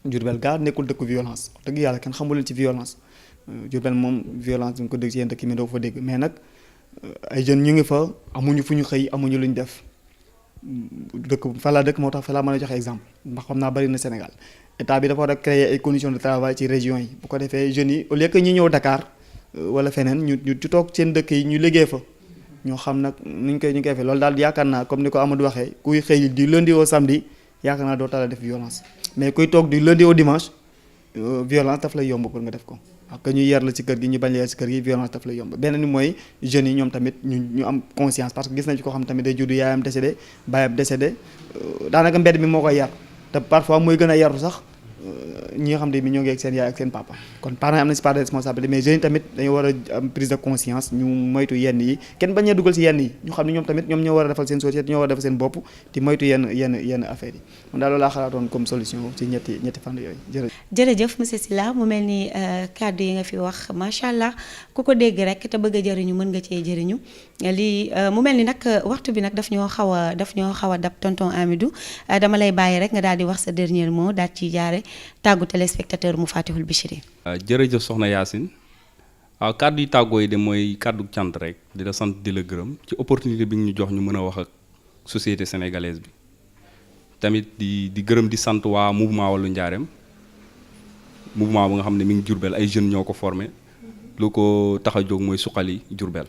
Diourbel gaa nekkul dëkku violence wax dëgg yàlla kenn xamul leen ci violence Diourbel moom violence duñ ko dégg ci yenn dëkk yi mais doo ko fa dégg mais nag ay jeunes ñu ngi fa amuñu fu ñu xëy amuñu lu ñu def dëkk fa laa dëkk moo tax fa laa mën a joxe exemple ndax xam naa bari na Sénégal état bi dafa war a créer ay conditions de travail ci région yi bu ko defee jeunes yi au lieu que ñu ñëw Dakar wala feneen ñu toog seen dëkk yi ñu liggéey fa ñoo xam nag ñu koy defee loolu daal yaakaar naa comme ni ko Amadou waxee kuy xëy du lundi au samedi yaakaar naa doo tala def violence mais kuy toog du lundi au dimanche violence daf lay yomb pour nga def ko ak ñu yar la ci kër gi ñu bañ la yar ci kër gi violence daf lay yomb beneen ni mooy jeunes yi ñoom tamit ñu am conscience parce que gis nañ ci koo xam tamit day juddu yaayam décédé baayam décédé daanaka mbedd mi moo koy yar te parfois mooy gën a yaru sax ñi nga xam ne bi ñoo ngi ak seen yaay ak seen papa kon parents yi am na ci part de responsabilité mais jeunes yi tamit dañu war a am prise de conscience ñu moytu yenn yi kenn bañ a dugal ci yenn yi ñu xam ne ñoom tamit ñoom ñoo war a defal seen société ñoo war a defal seen bopp te moytu yenn affaires yi man daal loolu laa xalaatoon comme solution ci ñetti fànn yooyu jërëjëf monsieur Sylla mu mel ni kàddu yi nga fi wax macha allah ku ko dégg rek te bëgg a jëriñu mën nga cee jëriñu lii mu mel ni nag waxtu bi nag daf ñoo xaw a dab tonton Amidou dama lay bàyyi rek nga daal di wax sa dernier mot daal ci jaare tàggu téléspectateur mu Fatihul Bichri. jërëjëf soxna Yacine waaw kàddu yi tàggoo yi de mooy kàddu cant rek di la sant di la gërëm ci opportunité bi ñu jox ñu mën a wax ak société sénégalaise bi tamit di gërëm di sant waa mouvement Wallu Njaareem mouvement bu nga xam ne mi ngi Diourbel ay jeunes ñoo ko formé lu ko tax a jóg mooy suqali Diourbel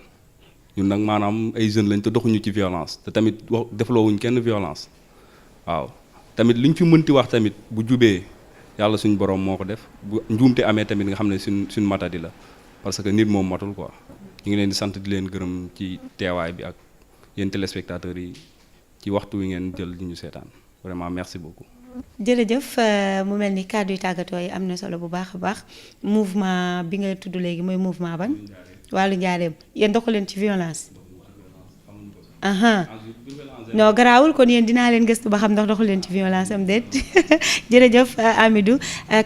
ñun nag maanaam ay jeunes lañ te doxuñu ci violence te tamit wax defloowuñ kenn violence waaw tamit liñ fi mënti wax tamit bu jubee yàlla suñu borom moo ko def bu njuumte amee tamit nga xam ne suñ matadi la parce que nit moom matul quoi ñu ngi leen di sant di leen gërëm ci teewaay bi ak yéen téléspectateurs yi ci waxtu wi ngeen jël di ñu seetaan vraiment merci beaucoup. jërëjëf mu mel ni kàddu yu tàggatoo yi am na solo bu baax a baax mouvement bi nga tudd léegi mooy mouvement ban Wallu Njaareem yéen doxu leen ci violence. non garaawul kon yéen dinaa leen gëstu ba xam ndax doxu leen ci violence am déet jërëjëf Amidou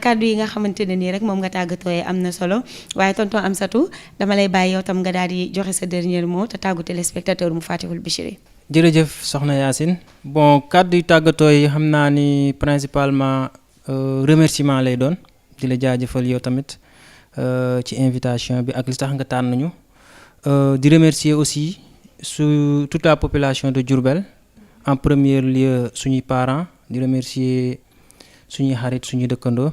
kàddu yi nga xamante ne nii rek moom nga tàggatooyee am na solo waaye tonton Amsatou dama lay bàyyi yow tam nga daal di joxe sa dernier mot te tàggu téléspectateur mu Fatihul Bichri. jërëjëf soxna Yacine bon kàddu yu tàggatoo yi xam naa ni principalement remerciement lay doon di la jaajëfal yow tamit ci invitation bi ak li tax nga tànn ñu di remercier aussi toute la population de Diourbel en premier lieu suñuy parents di remercier suñuy xarit suñuy dëkkandoo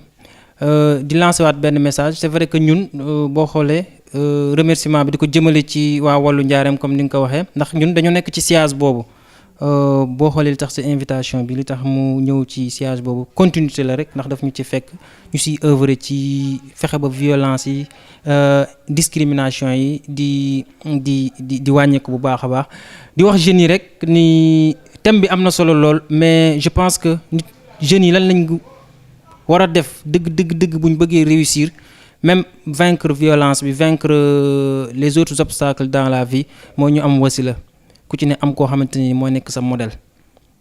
di lancer waat benn message c'est vrai que ñun boo xoolee remerciement bi di ko jëmale ci waa Wallu Njaareem comme ni nga ko waxee ndax ñun dañoo nekk ci siège boobu boo xoolee li tax sa invitation bi li tax mu ñëw ci siège boobu continuité la rek ndax daf ñu ci fekk ñu siy œuvrer ci fexe ba violence yi discrimination yi di wàññeeku bu baax a baax di wax jeunes yi rek ni thème bi am na solo lool mais je pense que nit jeunes yi lan lañ war a def dëgg bu ñu bëggee réussir même vaincre violence bi vaincre les autres obstacles dans la vie moo ñu am wasila ku ci ne am koo xamante ni moo nekk sa modèle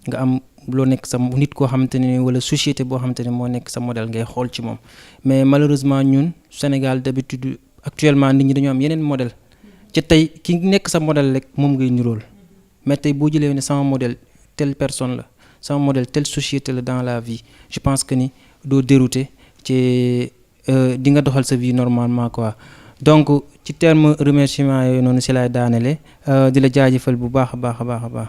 nga am loo nekk sa nit koo xamante ni wala société boo xamante ni moo nekk sa modèle ngay xool ci moom mais malheureusement ñun Sénégal d'habitude actuellement nit ñi dañoo am yeneen modèle ci tey ki nekk sa modèle rek moom ngay nirool mais tey boo jëlee ne sama modèle telle personne la sama modèle telle société la dans la vie je pense que ni doo dérouté ci di nga doxal sa vie normalement quoi donc ci terme remerciement yooyu noonu si laay daanele di la jaajëfal bu baax a baax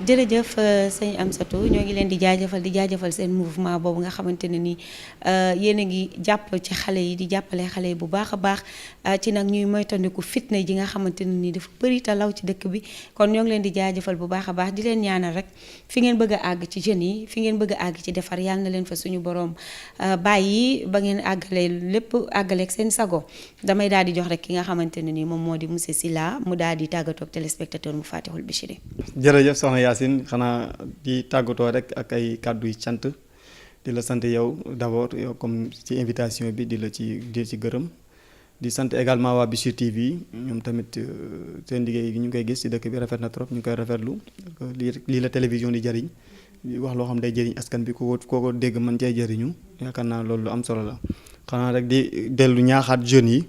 jërëjëf sëñ Amsatou ñoo ngi leen di jaajëfal seen mouvement boobu nga xamante ne ni yéen a ngi jàpp ci xale yi di jàppale xale yi bu baax a baax ci nag ñuy moytandiku fitna ji nga xamante ne ni dafa bëri te law ci dëkk bi kon ñoo ngi leen di jaajëfal bu baax a baax di leen ñaanal rek fi ngeen bëgg a àgg ci jeunes yi fi ngeen bëgg a àgg ci defar yàlla na leen fa suñu borom bàyyi ba ngeen àggale lépp àggaleeg seen sago damay daal di jox rek ki nga xamante ne ni moom moo di monsieur Sylla mu daal di tàggatoo ak téléspectateur mu Fatihul Bichri. jërëjëf soxna Yacine xanaa di tàggatoo rek ak ay kàddu yu cant di la sant yow d'abord yow comme ci invitation bi di ci gërëm di sant également waa Bichri TV ñoom tamit seen liggéey ñu ngi koy gis ci dëkk bi rafet na trop ñu ngi koy rafetlu lii la télévision di jëriñ di wax loo xam day jëriñ askan bi koo ko dégg mën cee jëriñu yaakaar naa loolu lu am solo la xanaa rek di dellu ñaaxaat jeunes yi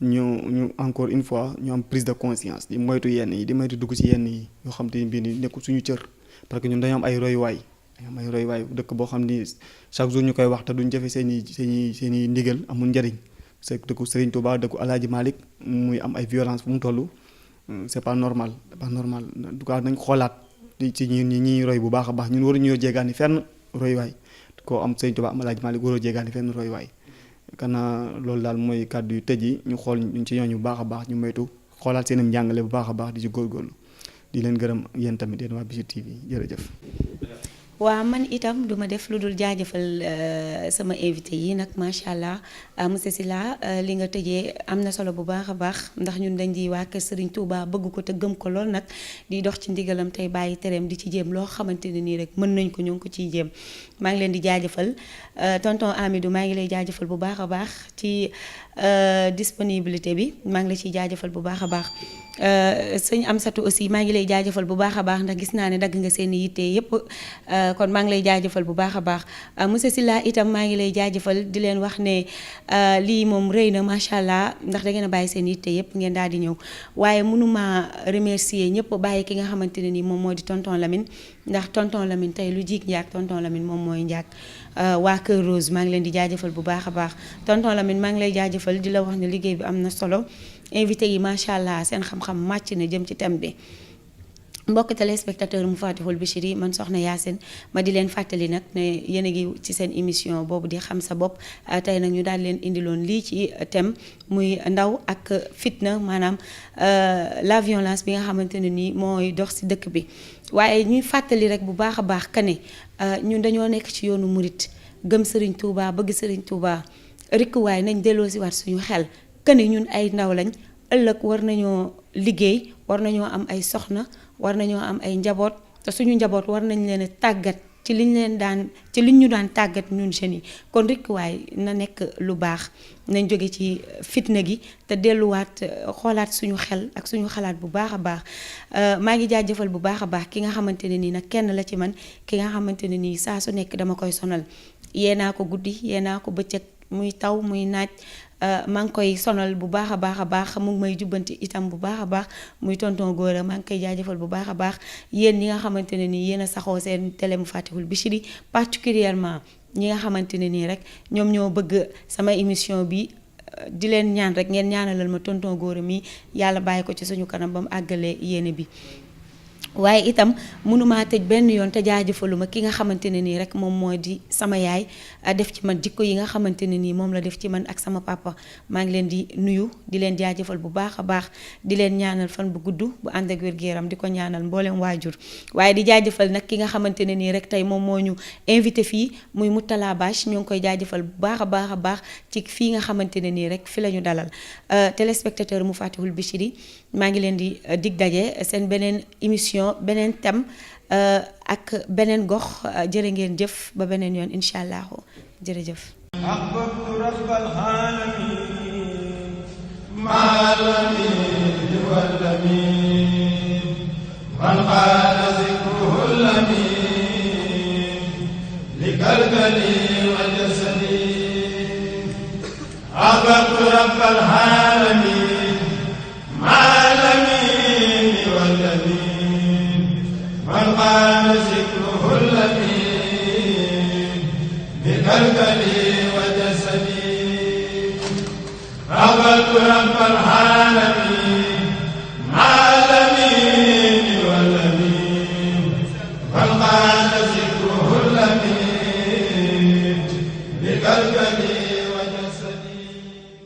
ñu encore une fois ñu am prise de conscience di moytu yenn yi di moytu dugg ci yenn yi yoo xam te ni bii ni nekkul suñu cër parce que ñun dañoo am ay royuwaay am ay royuwaay dëkk boo xam ni chaque jour ñu koy wax te duñ jëfe seen i ndigal amul njëriñ c'est dëkku Serigne Touba dëkku Alaaji Malick muy am ay violence fu mu toll c'est pas normal en tout cas nañ xoolaat ci ñi roy bu baax a baax ñun waruñu ñoo jéegaani fenn royuwaay koo am Serigne Touba am Alaaji Malick waroo jéegaani fenn royuwaay kana loolu daal mooy kàddu yu tëj yi ñu xool ñu ci ñooñu bu baax a baax ñu moytu xoolaat seen njàngale bu baax a baax di ci góorgóorlu di leen gërëm yéen tamit yéen waa Bichri TV jërëjëf. waaw man itam duma def lu dul jaajëfal sama invité yi nag macha allah monsieur Sylla li nga tëjee am na solo bu baax a baax ndax ñun dañ di waa kër Serigne Touba bëgg ko te gëm ko lool nag di dox ci ndigalam tey bàyyi tereem di ci jéem loo xamante ne nii rek mën nañ ko ñu ngi ko ciy jéem maa ngi leen di jaajëfal tonton Amidou maa ngi lay jaajëfal bu baax a baax ci disponibilité bi maa ngi la ciy jaajëfal bu baax a baax sëñ Amsatou aussi maa ngi lay jaajëfal bu baax a baax ndax gis naa ne dagg nga seen yitte yépp kon maa ngi lay jaajëfal bu baax a baax monsieur Sylla itam maa ngi lay jaajëfal di leen wax ne lii moom rëy na macha allah ndax da ngeen a bàyyi seen yitte yépp ngeen daal di ñëw waaye mënuma remercier ñëpp bàyyi ki nga xamante ne nii moom moo di tonton Lamine ndax tonton Lamine tey lu jiig njaag tonton Lamine moom mooy njaag waa Kër Rose maa ngi leen di jaajëfal bu baax a baax tonton Lamine maa ngi lay jaajëfal di la wax ne liggéey bi am na solo invité yi macha allah seen xam-xam màcc na jëm ci thème bi mbokk téléspectateur mu Fatihul Bichri man soxna Yacine ma di leen fàttali nag ne yéen a ngi ci seen émission boobu di xam sa bopp tey nag ñu daal leen indiloon lii ci thème muy ndaw ak fitna maanaam la violence bi nga xamante ne nii mooy dox ci dëkk bi waaye ñuy fàttali rek bu baax a baax que ne ñun dañoo nekk ci yoonu murit gëm Serigne Touba bëgg Serigne Touba rek waaye nañ delloo si waat suñu xel que ne ñun ay ndaw lañ ëllëg war nañoo liggéey war nañoo am ay soxna war nañoo am ay njaboot te suñu njaboot war nañ leen a tàggat ci liñ ñu daan tàggat ñun jeunes yi kon rek waaye na nekk lu baax nañ jóge ci fitna gi te delluwaat xoolaat suñu xel ak suñu xalaat bu baax a baax maa ngi jaajëfal bu baax a baax ki nga xamante ne nii nag kenn la ci man ki nga xamante ne nii saa su nekk dama koy sonal yéenaa ko guddi yéenaa ko bëccëg muy taw muy naaj maa ngi koy sonal bu baax a baax mu ngi may jubbanti itam bu baax a baax muy tonton Gora maa ngi koy jaajëfal bu baax a baax yéen ñi nga xamante ne nii yéen a saxoo seen télé mu Fatihul Bichri particulièrement ñi nga xamante ne nii rek ñoom ñoo bëgg sama émission bi di leen ñaan rek ngeen ñaanalal ma tonton Gora mi yàlla bàyyi ko ci suñu kanam ba mu àggalee yéene bi. waaye itam mënumaa tëj benn yoon te jaajëfaluma ki nga xamante ne nii rek moom moo di sama yaay def ci man jikko yi nga xamante ne nii moom la def ci man ak sama papa maa ngi leen di nuyu di leen jaajëfal bu baax a baax di leen ñaanal fan bu gudd bu ànd ak wér-gu-yaram di ko ñaanal mboolem waajur waaye di jaajëfal nag ki nga xamante ne nii rek tey moom moo ñu invité fii muy Moutala Bâche ñu ngi koy jaajëfal bu baax a baax ci fii nga xamante ne nii rek fi la ñu dalal téléspectateur mu Fatihul Bichri maa ngi leen di dig daje seen beneen émission beneen thème ak beneen gox jërë ngeen jëf ba beneen yoon incha allah jërëjëf. أحببت رب العالمين مع الأمين والأمين من قال ذكره الأمين لكلكلي وجسدي أحببت رب العالمين مع الأمين والأمين من قال ذكره الأمين بكلكلي وجسدي أحببت رب العالمين